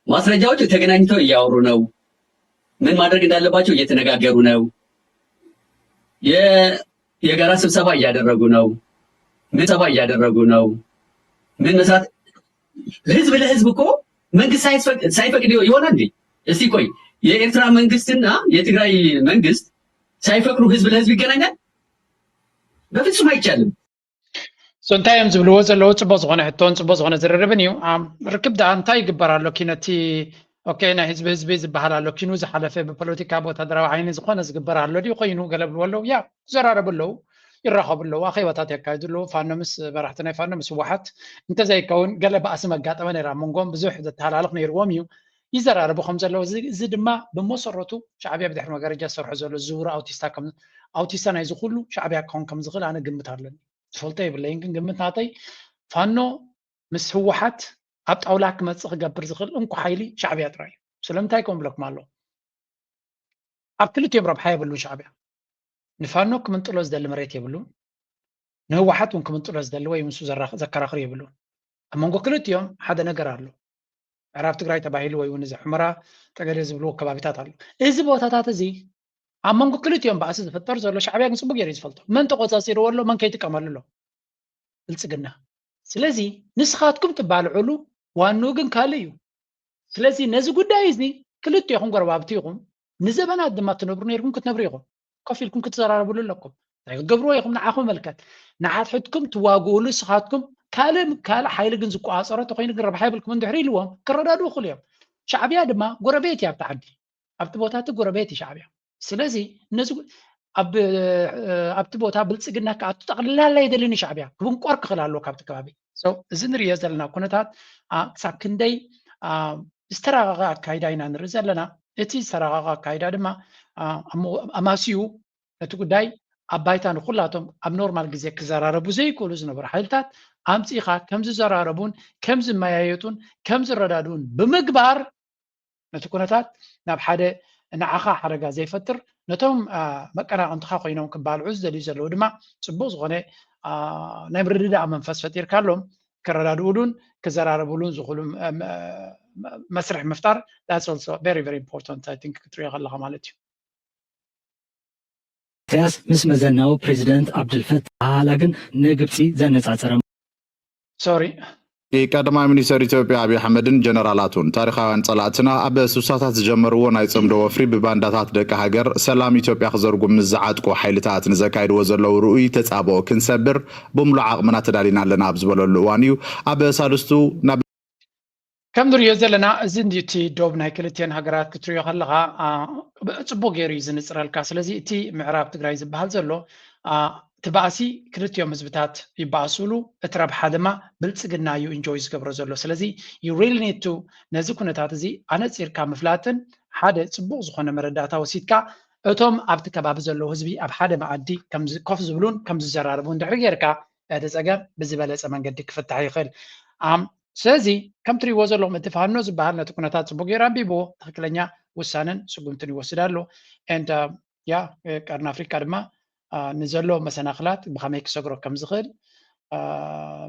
ማስረጃዎቹ ተገናኝተው እያወሩ ነው። ምን ማድረግ እንዳለባቸው እየተነጋገሩ ነው። የጋራ ስብሰባ እያደረጉ ነው። ምን ስብሰባ እያደረጉ ነው። ምን መስራት ህዝብ ለህዝብ እኮ መንግስት ሳይፈቅድ ይሆናል እንዴ? እስቲ ቆይ የኤርትራ መንግስትና የትግራይ መንግስት ሳይፈቅዱ ህዝብ ለህዝብ ይገናኛል? በፍጹም አይቻልም። እንታይ እዮም ዝብልዎ ዘለዉ? ፅቡቅ ዝኾነ ሕቶን ፅቡቅ ዝኾነ ዝርርብን እዩ። ርክብ ደኣ እንታይ ይግበር ኣሎ? ኪነቲ ኦኬ ናይ ህዝቢ ህዝቢ ዝበሃል ኣሎ ኪኑ ዝሓለፈ ብፖለቲካ ብወታደራዊ ዓይኒ ዝኾነ ዝግበር ኣሎ ድዩ ኮይኑ ገለ ብልዎ ኣለዉ ያ ይዘራረቡ ኣለዉ ይራኸቡ ኣለዉ ኣኼባታት የካይዱ ኣለዉ ፋኖ ምስ መራሕቲ ናይ ፋኖ ምስ ህወሓት እንተዘይከውን ገለ ባእሲ መጋጠመ ነይራ መንጎም ብዙሕ ዘተሃላልኽ ነይርዎም እዩ ይዘራረቡ ከም ዘለዉ እዚ ድማ ብመሰረቱ ሻዕብያ ብድሕሪ መጋረጃ ዝሰርሖ ዘሎ ዝውር ኣውቲስታ ኣውቲስታ ናይዚ ኩሉ ሻዕብያ ክኸውን ከም ዝኽእል ኣነ ግምት ኣለኒ ዝፈልጦ የብለይን ግን ግምት ናተይ ፋኖ ምስ ህወሓት ኣብ ጣውላ ክመፅእ ክገብር ዝኽእል እንኮ ሓይሊ ሻዕብያ ጥራይ እዩ። ስለምንታይ ከምኡ ብለኩም ኣሎ? ኣብ ክልቲኦም ረብሓ የብሉን ሻዕብያ። ንፋኖ ክምንጥሎ ዝደሊ መሬት የብሉን። ንህወሓት እውን ክምንጥሎ ዝደሊ ወይ ምስኡ ዘከራኽር የብሉን። ኣብ መንጎ ክልቲኦም ሓደ ነገር ኣሎ። ምዕራብ ትግራይ ተባሂሉ ወይ እውን እዚ ሑመራ ጠገዴ ዝብልዎ ከባቢታት ኣሎ። እዚ ቦታታት እዚ ኣብ መንጎ ክልቲኦም ባእሲ ዝፍጠር ዘሎ ሻዕብያ ግን ፅቡቅ ገይሩ እዩ ዝፈልጦ። መን ተቆፃፂርዎ ኣሎ፣ መን ከይጥቀመሉ ኣሎ? ብልፅግና። ስለዚ ንስኻትኩም ትባልዕሉ፣ ዋንኡ ግን ካልእ እዩ። ስለዚ ነዚ ጉዳይ እዚ ክልቲኹም ጎረባብቲ ኢኹም፣ ንዘበናት ድማ ትነብሩ ነይርኩም ክትነብሩ ኢኹም። ኮፍ ኢልኩም ክትዘራረብሉ ኣለኩም። እንታይ ክትገብርዎ ኢኹም ንዓኹም ይምልከት። ንሓድሕድኩም ትዋግኡሉ ንስኻትኩም ካልእ ካልእ ሓይሊ ግን ዝቆፃፀሮ ተኮይኑ ግን ረብሓ የብልኩም እንድሕር ኢልዎም ክረዳድኡ ይኽእሉ እዮም። ሻዕብያ ድማ ጎረቤት እዩ ኣብቲ ዓዲ። ኣብቲ ቦታ እቲ ጎረቤት እዩ ሻዕብያ። ስለዚ ነዚ ኣብ ኣብቲ ቦታ ብልፅግና ክኣቱ ጠቕላላ የደልን እዩ ሻዕብያ። ክብንቆር ክኽእል ኣለዎ ካብቲ ከባቢ። So እዚ ንርእዮ ዘለና ኩነታት ክሳብ ክንደይ ዝተረጋገ ኣካይዳ ኢና ንርኢ ዘለና። እቲ ዝተረጋገ ኣካይዳ ድማ ኣማስዩ ነቲ ጉዳይ ኣብ ባይታ ንኩላቶም ኣብ ኖርማል ግዜ ክዘራረቡ ዘይክእሉ ዝነበሩ ሓይልታት ኣምፂእኻ ከም ዝዘራረቡን ከም ዝመያየጡን ከም ዝረዳድኡን ብምግባር ነቲ ኩነታት ናብ ሓደ ንዓኻ ሓደጋ ዘይፈጥር ነቶም መቀናቕንትኻ ኮይኖም ክባልዑ ዝደልዩ ዘለዉ ድማ ፅቡቅ ዝኾነ ናይ ምርድዳእ መንፈስ ፈጢርካሎም ክረዳድኡሉን ክዘራረቡሉን ዝኽእሉ መስርሕ ምፍጣር that's also very very important I think ክትሪኦ ከለኻ ማለት እዩ። ኢሳያስ ምስ መዘናኡ ፕሬዚደንት ኣብድልፈታህ ኣላ ግን ንግብፂ ዘነፃፀረ ሶሪ ቀዳማይ ሚኒስተር ኢትዮጵያ ኣብይ ኣሕመድን ጀነራላቱን ታሪኻውያን ጸላእትና ኣብ ሱሳታት ዝጀመርዎ ናይ ጽምዶ ወፍሪ ብባንዳታት ደቂ ሃገር ሰላም ኢትዮጵያ ክዘርጉ ምስ ዝዓጥቁ ሓይልታት ንዘካይድዎ ዘለዉ ርኡይ ተጻብኦ ክንሰብር ብምሉእ ዓቕምና ተዳሊና ኣለና ኣብ ዝበለሉ እዋን እዩ ኣብ ሳልስቱ ናብ ከም ንሪኦ ዘለና እዚ እንዲ እቲ ዶብ ናይ ክልቲአን ሃገራት ክትሪኦ ከለኻ ጽቡቅ ገይሩ እዩ ዝንፅረልካ። ስለዚ እቲ ምዕራብ ትግራይ ዝበሃል ዘሎ እቲ ባእሲ ክልቲኦም ህዝብታት ይበኣስሉ፣ እቲ ረብሓ ድማ ብልፅግና እዩ ኢንጆይ ዝገብሮ ዘሎ። ስለዚ you really need to ነዚ ኩነታት እዚ ኣነፂርካ ምፍላጥን ሓደ ፅቡቅ ዝኾነ መረዳእታ ወሲድካ እቶም ኣብቲ ከባቢ ዘለዉ ህዝቢ ኣብ ሓደ መኣዲ ኮፍ ዝብሉን ከም ዝዘራረቡ እንድሕሪ ጌርካ እቲ ፀገም ብዝበለፀ መንገዲ ክፍታሕ ይኽእል። ስለዚ ከም ትሪእዎ ዘለኹም እቲ ፋኖ ዝበሃል ነቲ ኩነታት ፅቡቅ ገይሩ ኣንቢብዎ ትኽክለኛ ውሳነን ስጉምትን ይወስድ ኣሎ። And ያ ቀርኒ ኣፍሪካ ድማ ንዘሎ መሰናክላት ብኸመይ ክሰግሮ ከም ዝኽእል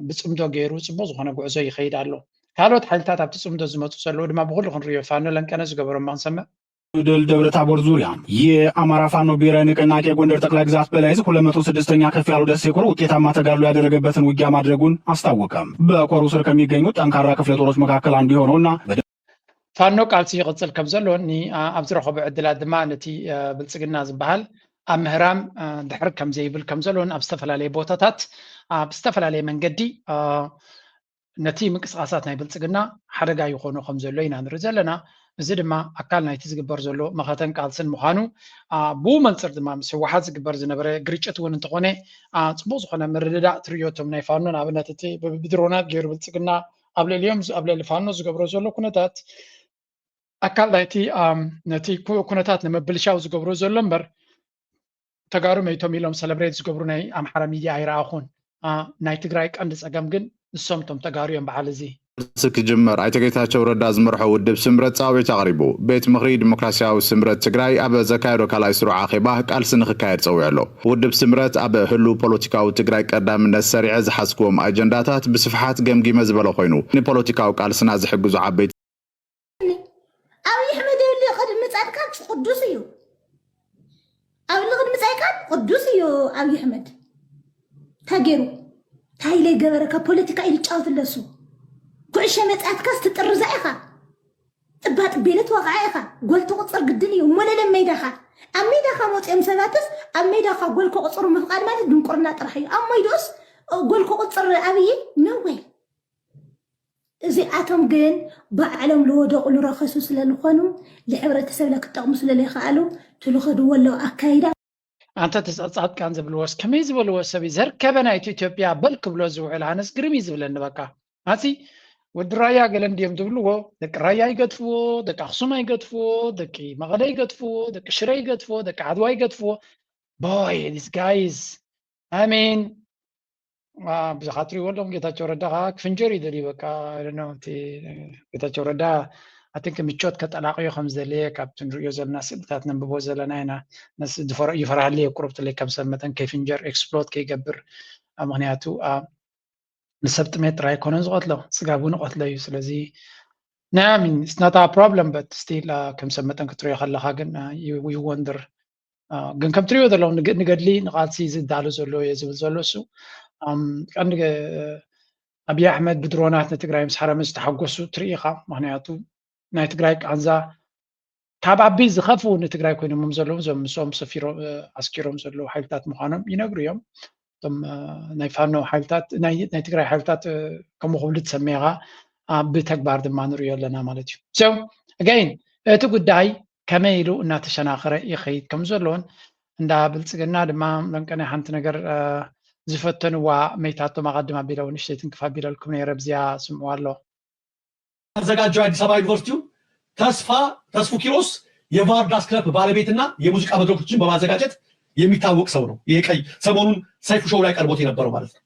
ብፅምዶ ገይሩ ፅቡቅ ዝኾነ ጉዕዞ ይኸይድ ኣሎ። ካልኦት ሓይልታት ኣብቲ ፅምዶ ዝመፁ ዘለዉ ድማ ብኩሉ ክንሪኦ ፋኖ ለንቀነ ዝገበሮ እማ ክንሰምዕ። ድል ደብረ ታቦር ዙሪያ የአማራ ፋኖ ብሔራዊ ንቅናቄ ጎንደር ጠቅላይ ግዛት በላይ ዕዝ ሁለት መቶ ስድስተኛ ከፍ ያለው ደሴ ኮር ውጤታማ ተጋድሎ ያደረገበትን ውጊያ ማድረጉን አስታወቀ። በኮሩ ስር ከሚገኙት ጠንካራ ክፍለ ጦሮች መካከል አንዱ የሆነውና ፋኖ ቃልሲ ይቕጽል ከም ዘሎ ኒ ኣብዚ ረኸቦ ዕድላት ድማ ነቲ ብልጽግና ዝበሃል ኣብ ምህራም ድሕር ከም ዘይብል ከም ዘሎን ኣብ ዝተፈላለየ ቦታታት ኣብ ዝተፈላለየ መንገዲ ነቲ ምንቅስቃሳት ናይ ብልፅግና ሓደጋ ይኾኖ ከም ዘሎ ኢና ንርኢ ዘለና። እዚ ድማ ኣካል ናይቲ ዝግበር ዘሎ መኸተን ቃልስን ምዃኑ ብኡ መንፅር ድማ ምስ ህወሓት ዝግበር ዝነበረ ግርጭት እውን እንተኾነ ፅቡቅ ዝኾነ ምርድዳእ ትርእዮ እቶም ናይ ፋኖ ንኣብነት እቲ ብድሮናት ገይሩ ብልፅግና ኣብ ልዕሊኦም ኣብ ልዕሊ ፋኖ ዝገብሮ ዘሎ ኩነታት ኣካል ናይቲ ነቲ ኩነታት ንምብልሻው ዝገብሮ ዘሎ እምበር ተጋሩ መይቶም ኢሎም ሰለብሬት ዝገብሩ ናይ ኣምሓራ ሚድያ ኣይረኣኹን። ናይ ትግራይ ቀንዲ ፀገም ግን ንሶም እቶም ተጋሩ እዮም በዓል እዚ። ቃልሲ ክጅመር ኣይተ ጌታቸው ረዳ ዝመርሖ ውድብ ስምረት ፃውዒት ኣቕሪቡ። ቤት ምኽሪ ዲሞክራሲያዊ ስምረት ትግራይ ኣብ ዘካየዶ ካልኣይ ስሩዕ ኣኼባ ቃልሲ ንኽካየድ ፀዊዑ ኣሎ። ውድብ ስምረት ኣብ ህሉው ፖለቲካዊ ትግራይ ቀዳምነት ሰሪዐ ዝሓዝክዎም ኣጀንዳታት ብስፍሓት ገምጊመ ዝበለ ኮይኑ ንፖለቲካዊ ቃልስና ዝሕግዙ ዓበይቲ ኣብይ ኣሕመድ የብሊ ቅድሚ ፃድቃን ቅዱስ እዩ። ኣብ ቅድሚ ፃድቃን ቅዱስ እዩ ኣብይ ኣሕመድ። እንታይ ገይሩ እንታይ ኢለ ይገበረ ካብ ፖለቲካ ኢሉ ይጫወት ኣለሱ። ኩዕሾ መፃትካ ስትጥርዛ ኢኻ። ጥባ ጥቤለ ትወቕዓ ኢኻ። ጎል ትቑፅር ግድን እዩ። እሞ ለለ ሜዳኻ ኣብ ሜዳኻ መፅኦም ሰባትስ ኣብ ሜዳኻ ጎል ክቑፅሩ ምፍቃድ ማለት ድንቁርና ጥራሕ እዩ። ኣብ ሞይድኡስ ጎል ክቑፅር ኣብይ ነወይ እዚኣቶም ግን ባዕሎም ልወደቑ ልረኸሱ ስለልኾኑ ልሕብረተሰብ ለክጠቕሙ ስለለይኸኣሉ ትልኸድዎ ኣለዉ ኣካይዳ። ኣንተ ተጻጻጥቃን ዝብልዎስ ከመይ ዝበልዎ ሰብ እዩ ዘርከበ ናይቲ ኢትዮጵያ በል ክብሎ ዝውዕል ኣነስ ግርም እዩ ዝብለኒ በቃ ኣቲ ወዲ ራያ ገለ እንድዮም ዝብልዎ ደቂ ራያ ይገድፍዎ ደቂ ኣክሱም ኣይገድፍዎ ደቂ መቐለ ይገድፍዎ ደቂ ሽረ ይገድፍዎ ደቂ ዓድዋ ይገድፍዎ boy these guys I mean ብዙኻ ትሪእዎ ኣለኹም። ጌታቸው ረዳ ከዓ ክፍንጀር ይደልዩ። በቃ እቲ ጌታቸው ረዳ ኣትን ምቾት ከጠላቅዮ ከም ዝደለየ ካብቲ ንሪኦ ዘለና ስእልታት ነንብቦ ዘለና ኢና። ይፈራሃለ የቁርብትለይ ከም ሰብ መጠን ከይፍንጀር ኤክስፕሎት ከይገብር። ምክንያቱ ንሰብ ጥሜት ጥራይ ኣይኮነን ዝቐትሎ፣ ስጋብ እውን ይቐትሎ እዩ። ስለዚ ናይ ሚን ስናታ ፕሮብለም በት ስቲል ከም ሰብ መጠን ክትሪኦ ከለካ ግን ይወንድር። ግን ከም ትሪኦ ዘለዉ ንገድሊ ንቃልሲ ዝዳሉ ዘሎ እየ ዝብል ዘሎ እሱ። ቀንዲ ኣብይ ኣሕመድ ብድሮናት ንትግራይ ምስ ሓረመ ዝተሓጎሱ ትርኢ ኢኻ። ምክንያቱ ናይ ትግራይ ቃንዛ ካብ ኣቢ ዝኸፍኡ ንትግራይ ኮይኖም ዘለዉ እዞም ምስኦም ሰፊሮም ኣስኪሮም ዘለዉ ሓይልታት ምዃኖም ይነግሩ እዮም። እቶም ናይ ፋኖ ሓይልታት ናይ ትግራይ ሓይልታት ከምኡ ክብሉ ትሰሚኻ ብተግባር ድማ ንሪኦ ኣለና ማለት እዩ። So again እቲ ጉዳይ ከመይ ኢሉ እናተሸናኸረ ይኸይድ ከም ዘሎን እንዳ ብልፅግና ድማ መንቀነ ሓንቲ ነገር ዝፈተንዋ መይታቶም ኣቐድም ኣቢለ እውን ንእሽተይ ትንክፍ ኣቢለልኩም ነይረ። ብዚያ ስምዑ ኣሎ። ያዘጋጀው የአዲስ አበባ ዩኒቨርሲቲው ተስፋ ተስፉ ኪሮስ የቫርዳስ ክለብ ባለቤትና የሙዚቃ መድረኮችን በማዘጋጀት የሚታወቅ ሰው ነው። ይሄ ቀይ ሰሞኑን ሰይፉ ሾው ላይ ቀርቦት የነበረው ማለት ነው።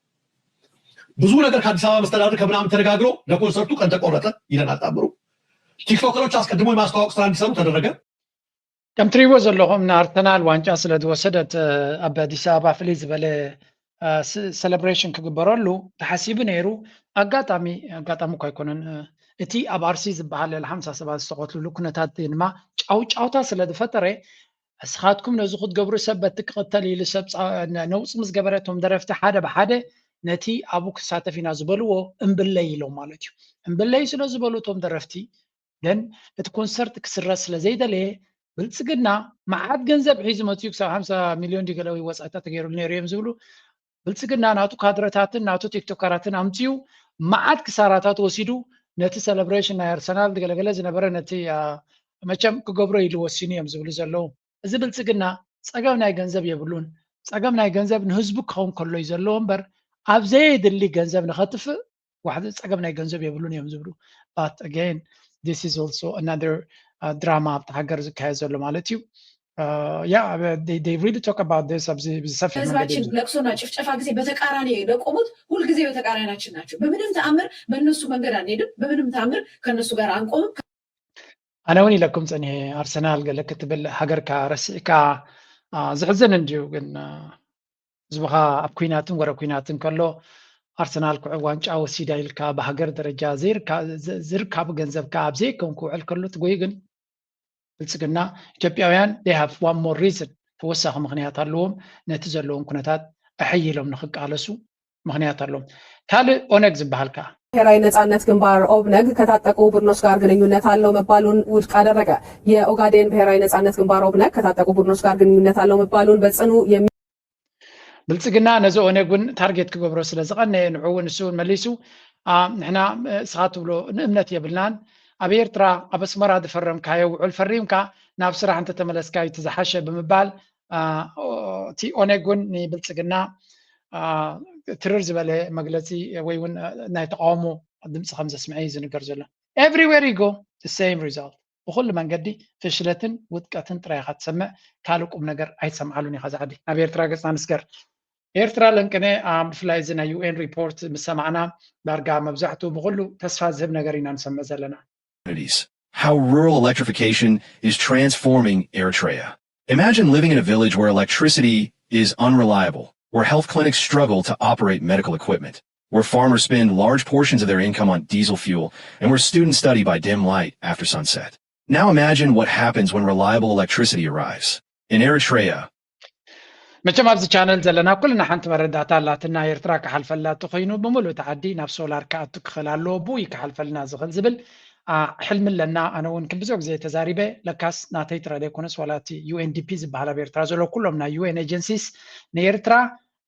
ብዙ ነገር ከአዲስ አበባ መስተዳደር ከምናምን ተነጋግሮ ለኮንሰርቱ ቀን ተቆረጠ ይለናል ታምሩ። ቲክቶከሮች አስቀድሞ የማስተዋወቅ ስራ እንዲሰሩ ተደረገ። ከም ትሪእዎ ዘለኹም ንኣርሰናል ዋንጫ ስለ ዝወሰደት ኣብ ኣዲስ ኣበባ ፍልይ ዝበለ ሰለብሬሽን ክግበረሉ ተሓሲቡ ነይሩ። ኣጋጣሚ ኣጋጣሚ እኳ ኣይኮነን እቲ ኣብ ኣርሲ ዝበሃል ልዕሊ ሓምሳ ሰባት ዝተቐትልሉ ኩነታት ድማ ጫውጫውታ ስለ ዝፈጠረ እስኻትኩም ነዚ ክትገብሩ ሰብ በቲ ክቕተል ኢሉ ሰብ ነውፂ ምስ ገበረ እቶም ደረፍቲ ሓደ ብሓደ ነቲ ኣብኡ ክሳተፍ ኢና ዝበልዎ እምብለይ ኢሎም ማለት እዩ። እምብለይ ስለ ዝበሉ እቶም ደረፍቲ ግን እቲ ኮንሰርት ክስረዝ ስለ ዘይደለየ ብልፅግና መዓት ገንዘብ ሒዙ መፅኡ ክሳብ ሓምሳ ሚልዮን ድዩ ገለ ወይ ወፃኢታት ተገይሩሉ ነይሩ እዮም ዝብሉ። ብልፅግና ናቱ ካድረታትን ናቱ ቲክቶከራትን ኣምፅኡ መዓት ክሳራታት ወሲዱ ነቲ ሰለብሬሽን ናይ ኣርሰናል ገለገለ ዝነበረ ነቲ መቸም ክገብሮ ኢሉ ወሲኑ እዮም ዝብሉ ዘለዉ። እዚ ብልፅግና ፀገም ናይ ገንዘብ የብሉን። ፀገም ናይ ገንዘብ ንህዝቡ ክኸውን ከሎ እዩ ዘለዎ እምበር ኣብ ዘየድሊ ገንዘብ ንኸጥፍእ ዋሕዚ ፀገም ናይ ገንዘብ የብሉን እዮም ዝብሉ። But again this is also another drama ኣብቲ ሃገር ዝካየድ ዘሎ ማለት እዩ። Yeah, they really talk about this ኣብዚ ብዝሰፍሕ መንገዲ ህዝባችን ለቅሶና ጭፍጨፋ ጊዜ በተቃራኒ የቆሙት ሁልጊዜ በተቃራኒያችን ናቸው። በምንም ተአምር በእነሱ መንገድ አንሄድም። በምንም ተአምር ከእነሱ ጋር አንቆምም። ኣነ እውን ኢለኩም ፀኒሐ ኣርሰናል ገለ ክትብል ሃገርካ ረሲዕካ ዝሕዝን እንድዩ ግን ህዝብኻ ኣብ ኩናትን ወረ ኩናትን ከሎ ኣርሰናል ኩዕብ ዋንጫ ወሲዳ ኢልካ ብሃገር ደረጃ ዝርካቡ ገንዘብካ ኣብ ዘይከውን ክውዕል ከሎ ትጎይ ግን ብልፅግና ኢትዮጵያውያን they have one more reason ተወሳኺ ምክንያት ኣለዎም ነቲ ዘለዎም ኩነታት ኣሐይሎም ንክቃለሱ ምክንያት ኣለዎም። ካልእ ኦነግ ዝበሃል ከዓ ብሔራዊ ነጻነት ግንባር ኦብነግ ከታጠቁ ቡድኖች ጋር ግንኙነት አለው መባሉን ውድቅ አደረገ። የኦጋዴን ብሔራዊ ነጻነት ግንባር ኦብነግ ከታጠቁ ቡድኖች ጋር ግንኙነት አለው መባሉን በጽኑ የሚ ብልፅግና ነዚ ኦነግ እውን ታርጌት ክገብሮ ስለ ዝቐነየ ንዑ እውን እሱ እውን መሊሱ ንሕና እስኻ ትብሎ ንእምነት የብልናን ኣብ ኤርትራ ኣብ ኣስመራ ዝፈረምካዮ ውዕል ፈሪምካ ናብ ስራሕ እንተተመለስካ እዩ እቲ ዝሓሸ ብምባል እቲ ኦነግ እውን ንብልፅግና ትርር ዝበለ መግለፂ ወይ እውን ናይ ተቃውሞ ድምፂ ከም ዘስምዐ እዩ ዝንገር ዘሎ። Everywhere you go the same result ብኩሉ መንገዲ ፍሽለትን ውድቀትን ጥራይ ኢኻ ትሰምዕ ካልእ ቁም ነገር ኣይትሰምዓሉን ኢኻ ዛዕዲ ናብ ኤርትራ ገፅና ንስገር ኤርትራ ለንቅነ ብፍላይ እዚ ናይ ዩኤን ሪፖርት ምስ ሰማዕና ዳርጋ መብዛሕትኡ ብኩሉ ተስፋ ዝህብ ነገር ኢና ንሰምዕ ዘለና How rural electrification is transforming Eritrea. Imagine living in a village where electricity is unreliable, where health clinics struggle to operate medical equipment, where farmers spend large portions of their income on diesel fuel, and where students study by dim light after sunset. Now imagine what happens when reliable electricity arrives. In Eritrea, መቸም ኣብዚ ቻነል ዘለና ኩልና ሓንቲ መረዳእታ ኣላትና ኤርትራ ክሓልፈላ ተኮይኑ ብምሉእ እቲ ዓዲ ናብ ሶላር ክኣቱ ክኽእል ኣለዎ ብኡ እዩ ክሓልፈልና ዝኽእል ዝብል ሕልሚ ኣለና ኣነ እውን ብዙሕ ግዜ ተዛሪበ ለካስ ናተይ ጥረ ዘይኮነስ ዋላ እቲ ዩኤንዲፒ ዝበሃል ኣብ ኤርትራ ዘሎ ኩሎም ናይ ዩኤን ኤጀንሲስ ንኤርትራ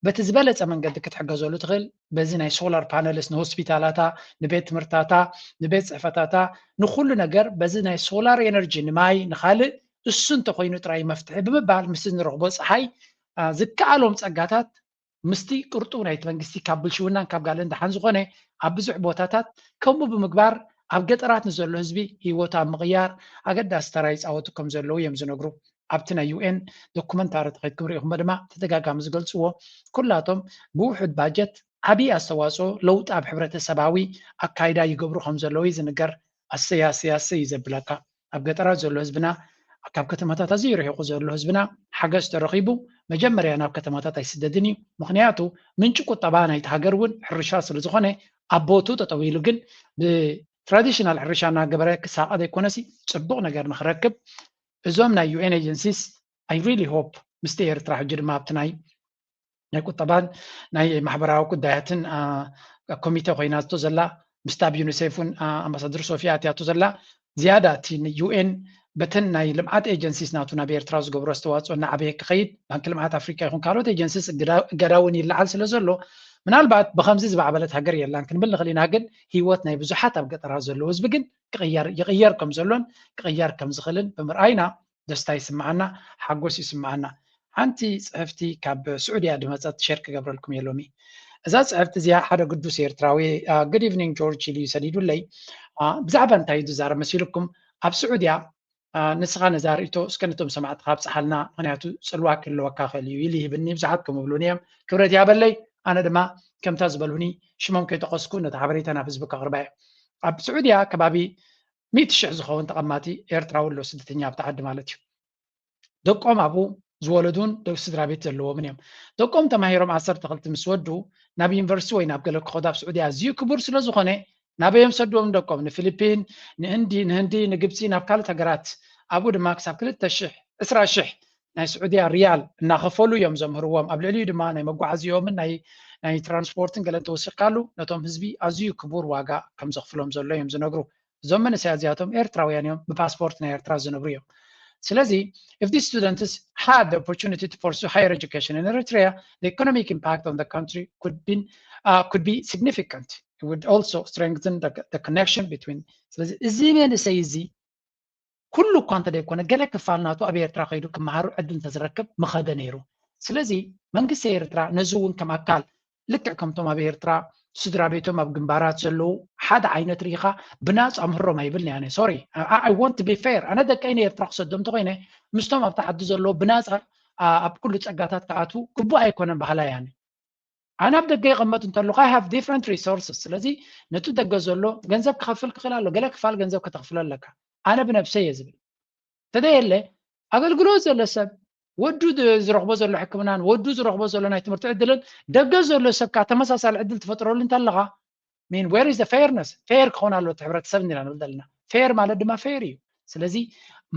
በቲ ዝበለፀ መንገዲ ክትሕገዘሉ ትኽእል በዚ ናይ ሶላር ፓነልስ ንሆስፒታላታ ንቤት ትምህርታታ ንቤት ፅሕፈታታ ንኩሉ ነገር በዚ ናይ ሶላር ኤነርጂ ንማይ ንካልእ እሱ እንተኮይኑ ጥራይ መፍትሒ ብምባል ምስቲ ንረኽቦ ፀሓይ ዝከኣሎም ፀጋታት ምስቲ ቅርጡው ናይቲ መንግስቲ ካብ ብልሽውናን ካብ ጋልን ደሓን ዝኾነ ኣብ ብዙሕ ቦታታት ከምኡ ብምግባር ኣብ ገጠራት ንዘሎ ህዝቢ ህይወቱ ኣብ ምቕያር ኣገዳሲ ተራ ይፃወቱ ከም ዘለዉ እዮም ዝነግሩ። ኣብቲ ናይ ዩኤን ዶኩመንታሪ ተኸይድኩም ርኢኹሞ ድማ ተደጋጋሚ ዝገልፅዎ ኩላቶም ብውሑድ ባጀት ዓብዪ ኣስተዋፅኦ ለውጢ ኣብ ሕብረተሰባዊ ኣካይዳ ይገብሩ ከም ዘለዉ እዩ ዝንገር። ኣሰይ ኣሰይ ኣሰይ እዩ ዘብለካ። ኣብ ገጠራት ዘሎ ህዝብና፣ ካብ ከተማታት ኣዝዩ ርሒቑ ዘሎ ህዝብና ሓገዝ ተረኺቡ መጀመርያ ናብ ከተማታት ኣይስደድን እዩ። ምኽንያቱ ምንጪ ቁጠባ ናይቲ ሃገር እውን ሕርሻ ስለ ዝኾነ ኣብ ቦቱ ጠጠው ኢሉ፣ ግን ብትራዲሽናል ሕርሻ እናገበረ ክሳቐ ዘይኮነሲ ጽቡቕ ነገር ንኽረክብ እዞም ናይ ዩ ኤን ኤጀንሲስ I really hope ምስቲ ኤርትራ ሕጂ ድማ ኣብቲ ናይ ናይ ቁጠባን ናይ ማሕበራዊ ጉዳያትን ኮሚቴ ኮይናቶ ዘላ ምስታ ኣብ ዩኒሴፍ እውን ኣምባሳደር ሶፊያ ኣትያቶ ዘላ ዝያዳ እቲ ዩ ኤን በተን ናይ ልምዓት ኤጀንሲስ ናቱ ናብ ኤርትራ ዝገብሮ ኣስተዋፅኦ እናዓበየ ክኸይድ ባንኪ ልምዓት ኣፍሪካ ይኹን ካልኦት ኤጀንሲስ እገዳ እውን ይለዓል ስለ ዘሎ ምናልባት ብከምዚ ዝማዕበለት ሃገር የላን ክንብል ንኽእል ኢና። ግን ህይወት ናይ ብዙሓት ኣብ ገጠራት ዘለዉ ህዝቢ ግን ይቕየር ከም ዘሎን ክቕየር ከም ዝኽእልን ብምርኣይና ደስታ ይስምዓና፣ ሓጎስ ይስምዓና። ሓንቲ ጽሕፍቲ ካብ ስዑድያ ድመጸት ሸር ክገብረልኩም እየ ሎሚ። እዛ ጽሕፍቲ እዚኣ ሓደ ግዱስ ኤርትራዊ good evening ጆርጅ ኢሉ እዩ ሰዲዱለይ። ብዛዕባ እንታይ እዩ ዝዛረብ መሲልኩም? ኣብ ስዑድያ ንስኻ ነዛ ርእይቶ እስከ ነቶም ሰማዕትኻ ኣብጽሓልና፣ ምኽንያቱ ጽልዋ ክህልወካ ክእል እዩ ኢሉ ይህብኒ። ብዙሓት ከምኡ ይብሉኒ እዮም። ክብረት ይሃበለይ። ኣነ ድማ ከምታ ዝበሉኒ ሽሞም ከይጠቐስኩ ነቲ ሓበሬታ ናብ ህዝቢ ከቕርባ እየ። ኣብ ስዑድያ ከባቢ ሚእቲ ሽሕ ዝኸውን ተቐማጢ ኤርትራዊ ኣሎ ስደተኛ ኣብቲ ዓዲ ማለት እዩ። ደቆም ኣብኡ ዝወለዱን ስድራ ቤት ዘለዎምን እዮም። ደቆም ተማሂሮም ዓሰርተ ክልተ ምስ ወዱ ናብ ዩኒቨርሲቲ ወይ ናብ ገለ ክኸዱ ኣብ ስዑድያ ኣዝዩ ክቡር ስለ ዝኾነ ናበዮም ሰድዎም ደቆም ንፊሊፒን፣ ንእንዲ፣ ንህንዲ፣ ንግብፂ፣ ናብ ካልኦት ሃገራት ኣብኡ ድማ ክሳብ ክልተ ሽሕ፣ ዕስራ ሽሕ ናይ ስዑድያ ሪያል እናኸፈሉ እዮም ዘምህርዎም። ኣብ ልዕሊኡ ድማ ናይ መጓዓዚኦምን ናይ ናይ ትራንስፖርትን ገለን ተወሲኽካሉ ነቶም ህዝቢ ኣዝዩ ክቡር ዋጋ ከም ዘኽፍሎም ዘሎ እዮም ዝነግሩ። እዞም መንእሰያት እዚኣቶም ኤርትራውያን እዮም፣ ብፓስፖርት ናይ ኤርትራ ዝነብሩ እዮም። ስለዚ if these students had the opportunity to pursue higher education in Eritrea, the economic impact on the country could be uh, could be significant. It would also strengthen the, the connection between ስለዚ እዚ መንእሰይ እዚ ኩሉ እኳ እንተደይኮነ ገለ ክፋል ናቱ ኣብ ኤርትራ ከይዱ ክመሃሩ ዕድል እንተዝረክብ ምኸደ ነይሩ። ስለዚ መንግስቲ ኤርትራ ነዚ እውን ከም ኣካል ልክዕ ከምቶም ኣብ ኤርትራ ስድራ ቤቶም ኣብ ግንባራት ዘለዉ ሓደ ዓይነት ርኢኻ ብናፃ ምህሮም ኣይብልን እያ። ሶሪ I want to be fair ኣነ ደቀይ ንኤርትራ ክሰዶም እንተኮይነ ምስቶም ኣብቲ ዓዲ ዘለዉ ብናፃ ኣብ ኩሉ ፀጋታት ክኣትዉ ግቡእ ኣይኮነን ባህላ እያ። ኣነ ኣብ ደገ ይቐመጥ እንተለኹ I have different resources ስለዚ ነቲ ደገ ዘሎ ገንዘብ ክኸፍል ክኽእል ኣሎ ገለ ክፋል ገንዘብ ከተኽፍሎ ኣለካ ኣነ ብነብሰይ እየ ዝብል እንተደየለ ኣገልግሎት ዘሎ ሰብ ወዱ ዝረኽቦ ዘሎ ሕክምናን ወዱ ዝረኽቦ ዘሎ ናይ ትምህርቲ ዕድልን ደገ ዘሎ ሰብ ከዓ ተመሳሳሊ ዕድል ትፈጥረሉ እንተለኻ ሚን where is the fairness fair ክኸውን ኣሎ እቲ ሕብረተሰብ እንዲና ንብል ዘለና fair ማለት ድማ fair እዩ ስለዚ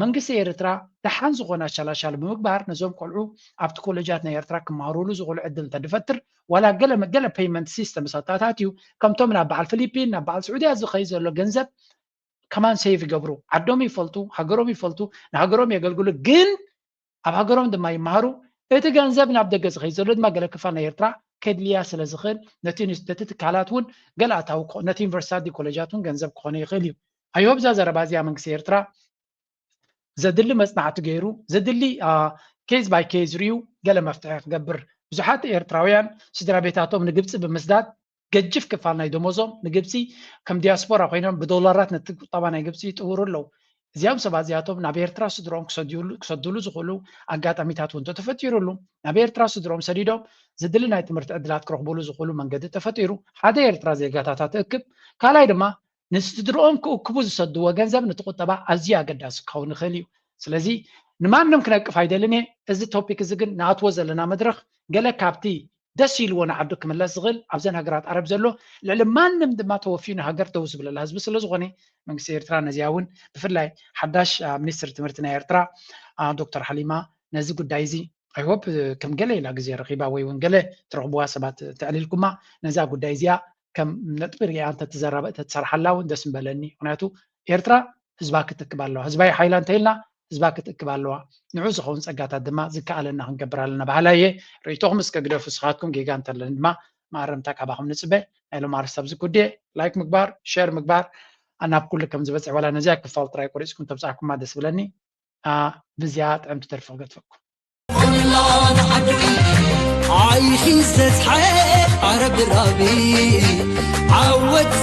መንግስቲ ኤርትራ ደሓን ዝኾነ ኣሻላሻል ብምግባር ነዞም ቆልዑ ኣብቲ ኮሌጃት ናይ ኤርትራ ክመሃሩሉ ዝኽእሉ ዕድል እንተድፈጥር ዋላ ገለ ገለ payment system ኣተኣታትዩ ከምቶም ናብ በዓል ፊሊፒን ናብ በዓል ስዑድያ ዝኸይ ዘሎ ገንዘብ ከማን save ይገብሩ ዓዶም ይፈልጡ ሃገሮም ይፈልጡ ንሃገሮም የገልግሉ ግን ኣብ ሃገሮም ድማ ይመሃሩ እቲ ገንዘብ ናብ ደገ ዝኸይ ዘሎ ድማ ገለ ክፋል ናይ ኤርትራ ከድልያ ስለ ዝኽእል ነቲ ትካላት እውን ገለ ኣታዊ ነቲ ዩኒቨርሲታት ኮሌጃት እውን ገንዘብ ክኾነ ይኽእል እዩ ኣዮብ እዛ ዘረባ እዚኣ መንግስቲ ኤርትራ ዘድሊ መፅናዕቲ ገይሩ ዘድሊ case by case ሪኡ ገለ መፍትሒ ክገብር ብዙሓት ኤርትራውያን ስድራ ቤታቶም ንግብፂ ብምስዳድ ገጅፍ ክፋል ናይ ደሞዞም ንግብፂ ከም ዲያስፖራ ኮይኖም ብዶላራት ነቲ ቁጠባ ናይ ግብፂ ይጥውሩ ኣለዉ እዚኦም ሰባት እዚኣቶም ናብ ኤርትራ ስድሮም ክሰድሉ ዝኽእሉ ኣጋጣሚታት እውን ተተፈጢሩሉ ናብ ኤርትራ ስድሮም ሰዲዶም ዝድሊ ናይ ትምህርቲ ዕድላት ክረኽቡሉ ዝኽእሉ መንገዲ ተፈጢሩ ሓደ ኤርትራ ዜጋታት ኣትእክብ ካልኣይ ድማ ንስድርኦም ክእክቡ ዝሰድዎ ገንዘብ ነቲ ቁጠባ ኣዝዩ ኣገዳሲ ክኸውን ይኽእል እዩ። ስለዚ ንማንም ክነቅፍ ኣይደልን እየ። እዚ ቶፒክ እዚ ግን ንኣትዎ ዘለና መድረኽ ገለ ካብቲ ደስ ኢልዎ ንዓዱ ክምለስ ዝኽእል ኣብዘን ሃገራት ዓረብ ዘሎ ልዕሊ ማንም ድማ ተወፊዩ ንሃገር ደው ዝብለላ ህዝቢ ስለ ዝኾነ መንግስቲ ኤርትራ ነዚኣ እውን ብፍላይ ሓዳሽ ሚኒስትር ትምህርቲ ናይ ኤርትራ ዶክተር ሓሊማ ነዚ ጉዳይ እዚ I hope ከም ገለ ኢላ ግዜ ረኺባ ወይ እውን ገለ ትረኽብዋ ሰባት ተዕሊልኩማ ነዛ ጉዳይ እዚኣ ከም ነጥቢ ሪኣ እንተትዘረበ ተትሰርሓላ እውን ደስ ምበለኒ ምክንያቱ ኤርትራ ህዝባ ክትእክብ ኣለዋ ህዝባይ ሓይላ እንተኢልና ህዝባ ክትእክብ ኣለዋ ንዑ ዝኸውን ፀጋታት ድማ ዝከኣለና ክንገብር ኣለና በሃላይ እየ ርእይቶኹም እስከ ግደፉ ስኻትኩም ጌጋ እንተለኒ ድማ መኣረምታ ካባኹም ንፅበ ናይ ሎም ኣርስቲ ኣብዚ ጉድየ like ምግባር share ምግባር ናብ ኩሉ ከም ዝበፅሕ ዋላ ነዚኣ ክፋል ጥራይ ቆሪፅኩም ተብፃሕኩማ ደስ ብለኒ ብዚኣ ጥዕምቲ ደርፊ ክገድፈኩም ኣይኺ ዝተፅሓ ኣረብራቢ ዓወት